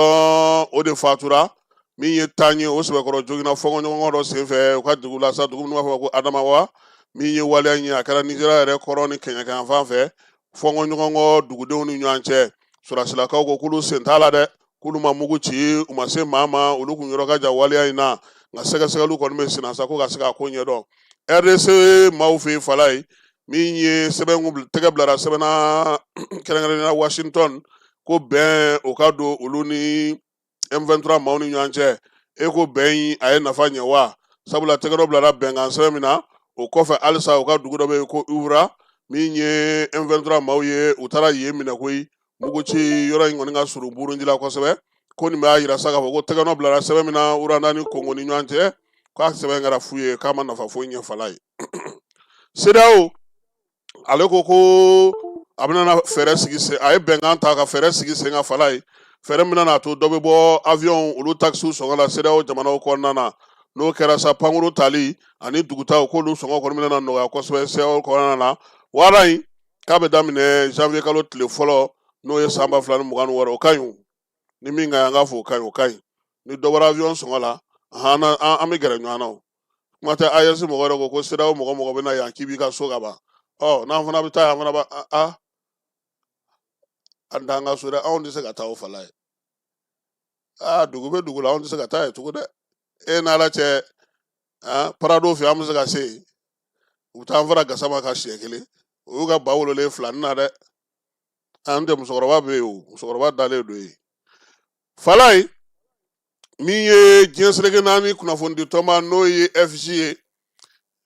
o de fatura. Min ye tan ye, o sɛbɛkɔrɔ joginna fɔnkɔɲɔgɔnkɔ dɔ senfɛ u ka dugu la sa, dugu min b'a fɔ ko Adamawa. Min ye waleya in ye, a kɛra Nizeriya yɛrɛ kɔrɔn ni kɛɲɛka fan fɛ, fɔnkɔɲɔgɔnkɔ dugudenw ni ɲɔgɔn cɛ. Sɔrɔdasilakaw ko k'olu sen t'a la dɛ, k'olu ma mugu ci, u ma se maa ma, olu kun yɔrɔ ka jan waleya in na. Nka sɛgɛsɛgɛliw kɔni bɛ senna sa ko ka se k'a ko ɲɛdɔn. RDC maaw fɛ yen falaye, min ye sɛbɛn tɛgɛ bilara sɛbɛn na, kɛrɛnkɛrɛnnenya Washington, ko bɛn o ka don olu ni M23 maaw ni ɲɔgɔn cɛ. E ko bɛn in, a ye nafa ɲɛ wa? Sabula tɛgɛ dɔ bilara bɛnkan sɛbɛn min na, o kɔfɛ halisa u ka dugu dɔ bɛ yen ko Uvira, min ye M23 maaw ye, u taara yen minɛ koyi. Mugu ci yɔrɔ in kɔni ka surun Burundi la kosɛbɛ. Ko nin b'a yira sa k'a fɔ ko tɛgɛnɔ bilara sɛbɛn min na Rwanda ni Kongo ni ɲɔgɔn cɛ, k'a sɛbɛn kɛra fu ye, k'a ma nafa foyi ɲɛ falaye. CEDEAO, ale ko ko a bɛna fɛɛrɛ sigi sen, a ye bɛnkan ta ka fɛɛrɛ sigi sen kan falaye, fɛɛrɛ min bɛna to dɔ bɛ bɔ avion olu taxes sɔngɔ la CEDEAO jamanaw kɔnɔna na. N'o kɛra sa, pankuru tali ani dugutaw, k'olu sɔngɔ kɔni bɛna nɔgɔya kosɛbɛ CEDEAO kɔnɔna na. Wara in k'a bɛ daminɛ janvier kalo tile fɔlɔ, n'o ye san 2026. O ka ɲi. Ni min ka ɲi, an k'a fɔ o ka ɲi, o ka ɲi. Ni dɔ bɔra avion sɔngɔ la, an bɛ gɛrɛ ɲɔgɔn na. O kuma tɛ. AES mɔgɔ yɛrɛ ko ko CEDEAO mɔgɔ mɔgɔ bɛ na yan, k'i b'i ka so ka ban. Ɔ, n'an fana bɛ taa yan, an fana b'a a an t'an ka so dɛ. Anw tɛ se ka taa o falaye. Aa, dugu bɛ dugu la, anw tɛ se ka taa yen tugun dɛ. E n'Ala cɛ, Paradou fɛ, an bɛ se ka se yen? U bɛ taa an fara Gasama kan siɲɛ kelen, o y'u ka ba wololen fila na dɛ. An tɛ, musokɔrɔba bɛ yen, o musokɔrɔba dalen don yen falaye. Min ye diɲɛ seleke naani kunnafonidi tɔnba, n'o ye FJ ye,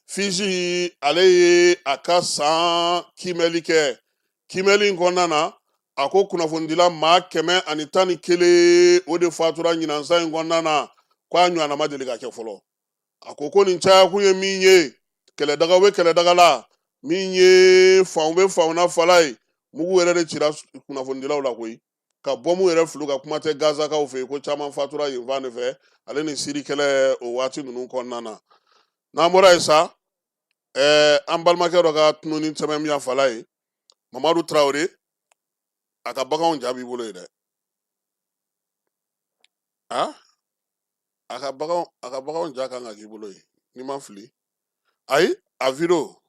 FIJ ale ye a ka san kiimɛli kɛ. Kiimɛli in kɔnɔna na, a ko kunnafonidila maa 111 o de fatura ɲinan san in kɔnɔna na, ko a ɲɔgɔnna ma deli ka kɛ fɔlɔ. A ko ko nin cayakun ye min ye, kɛlɛdagaw bɛ kɛlɛdaga la, min ye fanw bɛ fanw na fala ye, mugu yɛrɛ de cira kunnafonidilaw la koyi, ka bɔmu yɛrɛ fili ka kuma tɛ Gazakaw fɛ yen, ko caman fatura yen fan de fɛ, ale ni Siri kɛlɛ o waati ninnu kɔnɔna na. N'an bɔra yen sa, an balimakɛ dɔ ka tununi sɛbɛn min fala ye, Mamadu Tarawele, a ka baganw ja b'i bolo yen dɛ. A a ka baganw, a ka baganw ja kan ka k'i bolo yen, n'i ma fili. Ayi, a video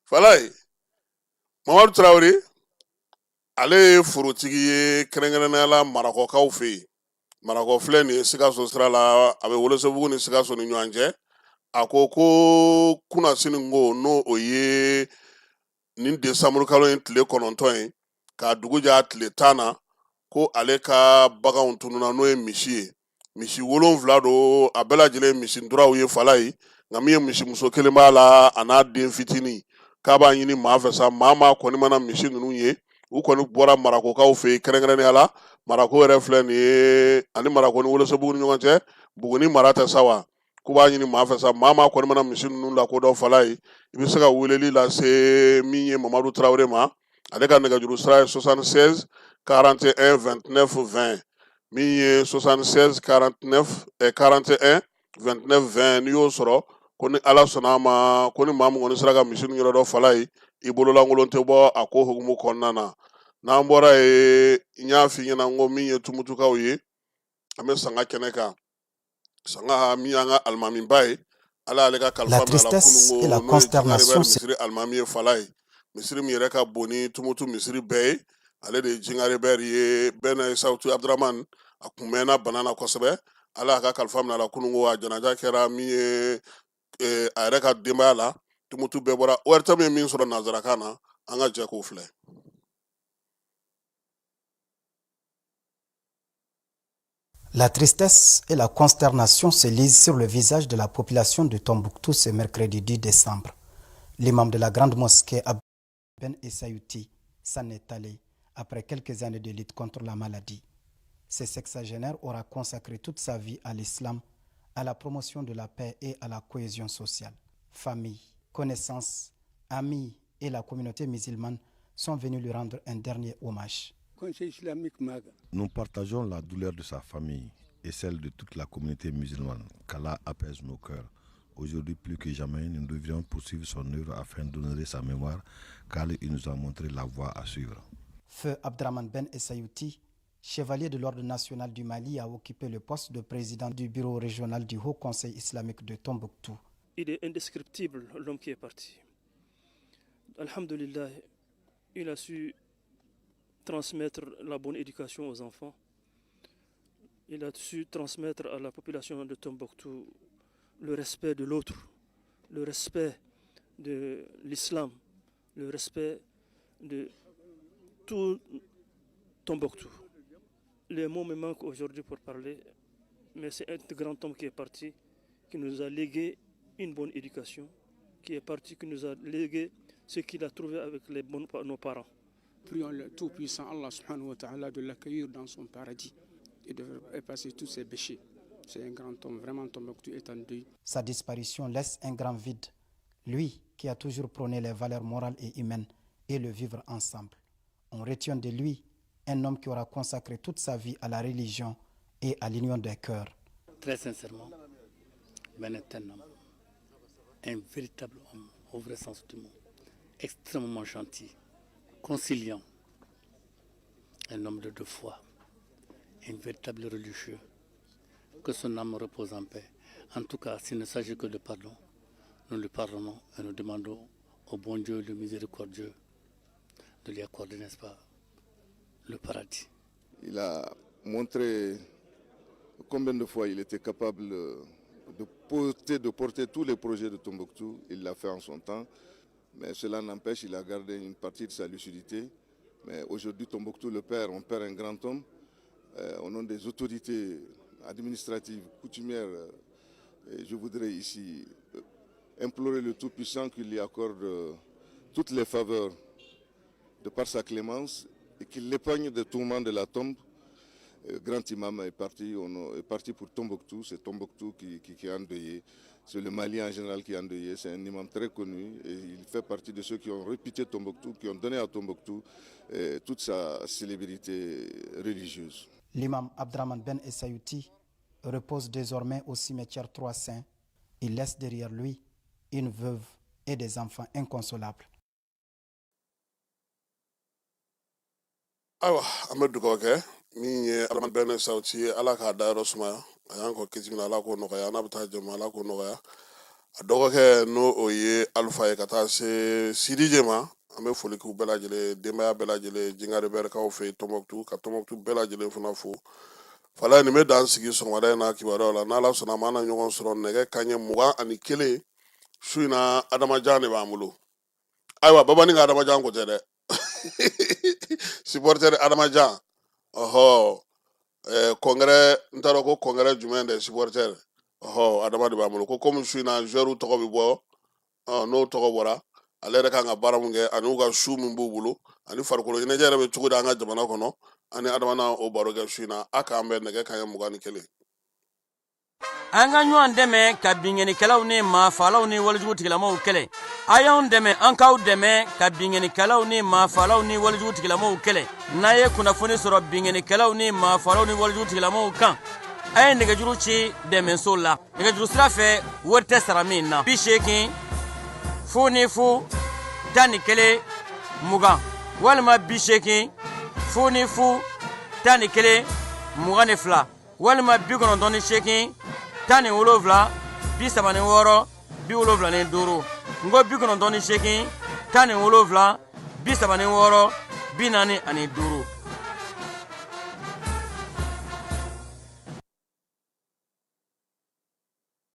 fala ye. Mamadu Tarawele, ale ye forotigi ye, kɛrɛnkɛrɛnnenya la Marakɔkaw fɛ yen. Marakɔ filɛ nin ye Sikaso sira la, a bɛ Welesebugu ni Sikaso ni ɲɔgɔn cɛ. A ko ko kunasini ko n'o o ye nin desanburu kalo in tile 9 ye, k'a dugu jɛ a tile 10 na, ko ale ka baganw tununna, n'o ye misi ye. Misi 7 don, a bɛɛ lajɛlen misi duraw ye fala ye, nka min ye misimuso kelen b'a la, a n'a den fitinin. K'a b'a ɲini maa fɛ sa, maa maa kɔni mana misi ninnu ye, u kɔni bɔra Marakokaw fɛ yen, kɛrɛnkɛrɛnnenya la Marako yɛrɛ filɛ nin ye, ani Marako ni Welesebugu ni ɲɔgɔn cɛ, Buguni mara tɛ sa wa. K'u b'a ɲini maa fɛ sa, maa maa kɔni mana misi ninnu lakodɔn fala ye, i bɛ se ka weleli lase min ye Mamadu Tarawele ma. Ale ka nɛgɛjuru sira ye 76 41 29 20, min ye 76 49 41 29 20. N'i y'o sɔrɔ, ko ni Ala sɔnna a ma, ko ni maa min kɔni sera ka misi ninnu yɔrɔ dɔn fala ye, i bololankolon tɛ bɔ a ko hukumu kɔnɔna na. N'an bɔra yen, n y'a f'i ɲɛna n ko min ye Tumutukaw ye, an bɛ sanga kɛnɛ kan. Sanga min y'an ka alimamiba ye, Ala y'ale ka kalifa minɛ a la kununko, n'o ye Jinkaribɛri misiri alimami ye fala ye, misiri min yɛrɛ ka bon ni Tumutu misiri bɛɛ ye, ale de ye Jinkaribɛri ye. Bɛɛ Sawutu Abdramani, a kun mɛnna bana na kosɛbɛ. Ala y'a ka kalifa minɛ a la kununko. A janaja kɛra min ye a yɛrɛ ka denbaya la, Tumutu bɛɛ bɔra. ORTM ye min sɔrɔ nanzarakan na, an ka jɛ k'o filɛ. La tristesse et la consternation se lisent sur le visage de la population de Tombouctou ce mercredi 10 décembre. L'imam de la grande mosquée Ben Essayouti s'en est allé après quelques années de lutte contre la maladie. Ce sexagénaire aura consacré toute sa vie à l'islam, à la promotion de la paix et à la cohésion sociale. Famille, connaissances, amis et la communauté musulmane sont venus lui rendre un dernier hommage. Nous partageons la douleur de sa famille et celle de toute la communauté musulmane. Qu'Allah apaise nos cœurs. Aujourd'hui, plus que jamais, nous devrions poursuivre son œuvre afin d'honorer sa mémoire, car il nous a montré la voie à suivre. Feu Abdraman Ben Essayouti, chevalier de l'Ordre national du Mali, a occupé le poste de président du bureau régional du Haut Conseil islamique de Tombouctou. Il est indescriptible, l'homme qui est parti. الحمد لله, il a su transmettre la bonne éducation aux enfants. Il a su transmettre à la population de Tombouctou le respect de l'autre, le respect de l'islam, le respect de tout Tombouctou. Les mots me manquent aujourd'hui pour parler, mais c'est un grand homme qui est parti, qui nous a légué une bonne éducation, qui est parti, qui nous a légué ce qu'il a trouvé avec nos parents. Prions le Tout-Puissant Allah سبحانه وتعالى de l'accueillir dans son paradis et de effacer tous ses péchés. C'est un grand homme, vraiment. Tombouctou est en deuil. Sa disparition laisse un grand vide. Lui qui a toujours prôné les valeurs morales et humaines et le vivre ensemble. On retient de lui un homme qui aura consacré toute sa vie à la religion et à l'union des cœurs. Très sincèrement, Ben est un homme, un véritable homme, au vrai sens du mot, extrêmement gentil, conciliant, un homme de foi, un véritable religieux. Que son âme repose en paix. En tout cas, s'il ne s'agit que de pardon, nous lui pardonnons et nous demandons au bon Dieu, le miséricordieux, de lui accorder, n'est-ce pas, le paradis. Il a montré combien de fois il était capable de porter tous les projets de Tombouctou. Il l'a fait en son temps. Mais cela n'empêche, il a gardé une partie de sa lucidité. Mais aujourd'hui, Tombouctou le perd, on perd un grand homme. Au nom des autorités administratives, coutumières Et je voudrais ici implorer le Tout-Puissant qu'il lui accorde toutes les faveurs de par sa clémence et qu'il l'épargne des tourments de la tombe. Grand imam est parti, on est parti pour Tombouctou, c'est Tombouctou qui, qui, qui est endeuillé, c'est le Mali en général qui est endeuillé, c'est un imam très connu et il fait partie de ceux qui ont réputé Tombouctou, qui ont donné à Tombouctou toute sa célébrité religieuse. L'imam Abdraman Ben Essayouti repose désormais au cimetière Trois Saints. Il laisse derrière lui une veuve et des enfants inconsolables. Ayiwa, an bɛ dugawu kɛ min ye Abdramane Ben Sawuti ye, Ala k'a dayɔrɔ sumaya. A y'an kɔ kiti min na, Ala k'o nɔgɔya. N'a bɛ taa jama, Ala k'o nɔgɔya. A dɔgɔkɛ, n'o o ye Alifa ye, ka taa se Sidije ma, an bɛ foli k'u bɛɛ lajɛlen, denbaya bɛɛ lajɛlen, Jingari Bɛrikaw fɛ yen Tɔnbɔkutu, ka Tɔnbɔkutu bɛɛ lajɛlen fana fo. Fala, nin bɛ dan sigi sɔgɔmada in na kibaruyaw la. N'Ala sɔnna a ma, an na ɲɔgɔn sɔrɔ nɛgɛ kanɲɛ 21 su in na. Adamajan de b'an bolo. Ayiwa, babani ka Adamajan ko tɛ dɛ, supporter Adamajan. Ɔhɔ, congrès, n t'a dɔn ko congrès jumɛn dɛ, supporter. Ɔhɔ, Adama de b'an bolo ko komi su in na joueur tɔgɔ bɛ bɔ. N'o tɔgɔ bɔra, ale yɛrɛ kan ka baara mun kɛ, ani u ka su min b'u bolo, ani farikolo ɲɛnajɛ yɛrɛ bɛ cogo di an ka jamana kɔnɔ, ani Adama na o baro kɛ su in na. A k'an bɛn nɛgɛ kanɲɛ 21. An ka ɲɔgɔn dɛmɛ ka binkannikɛlaw ni maafaalaw ni walejugu tigilamaw kɛlɛ. A y'anw dɛmɛ, an k'aw dɛmɛ ka binkannikɛlaw ni maafaalaw ni walejugu tigilamaw kɛlɛ. N'a ye kunnafoni sɔrɔ binkannikɛlaw ni maafaalaw ni walejugu tigilamaw kan, a ye nɛgɛjuru ci dɛmɛso la nɛgɛjuru sira fɛ, wari tɛ sara min na: 80 0 0 11 20, walima 80 0 0 11 22, walima 98 17 36 75. N ko 98 17 36 45.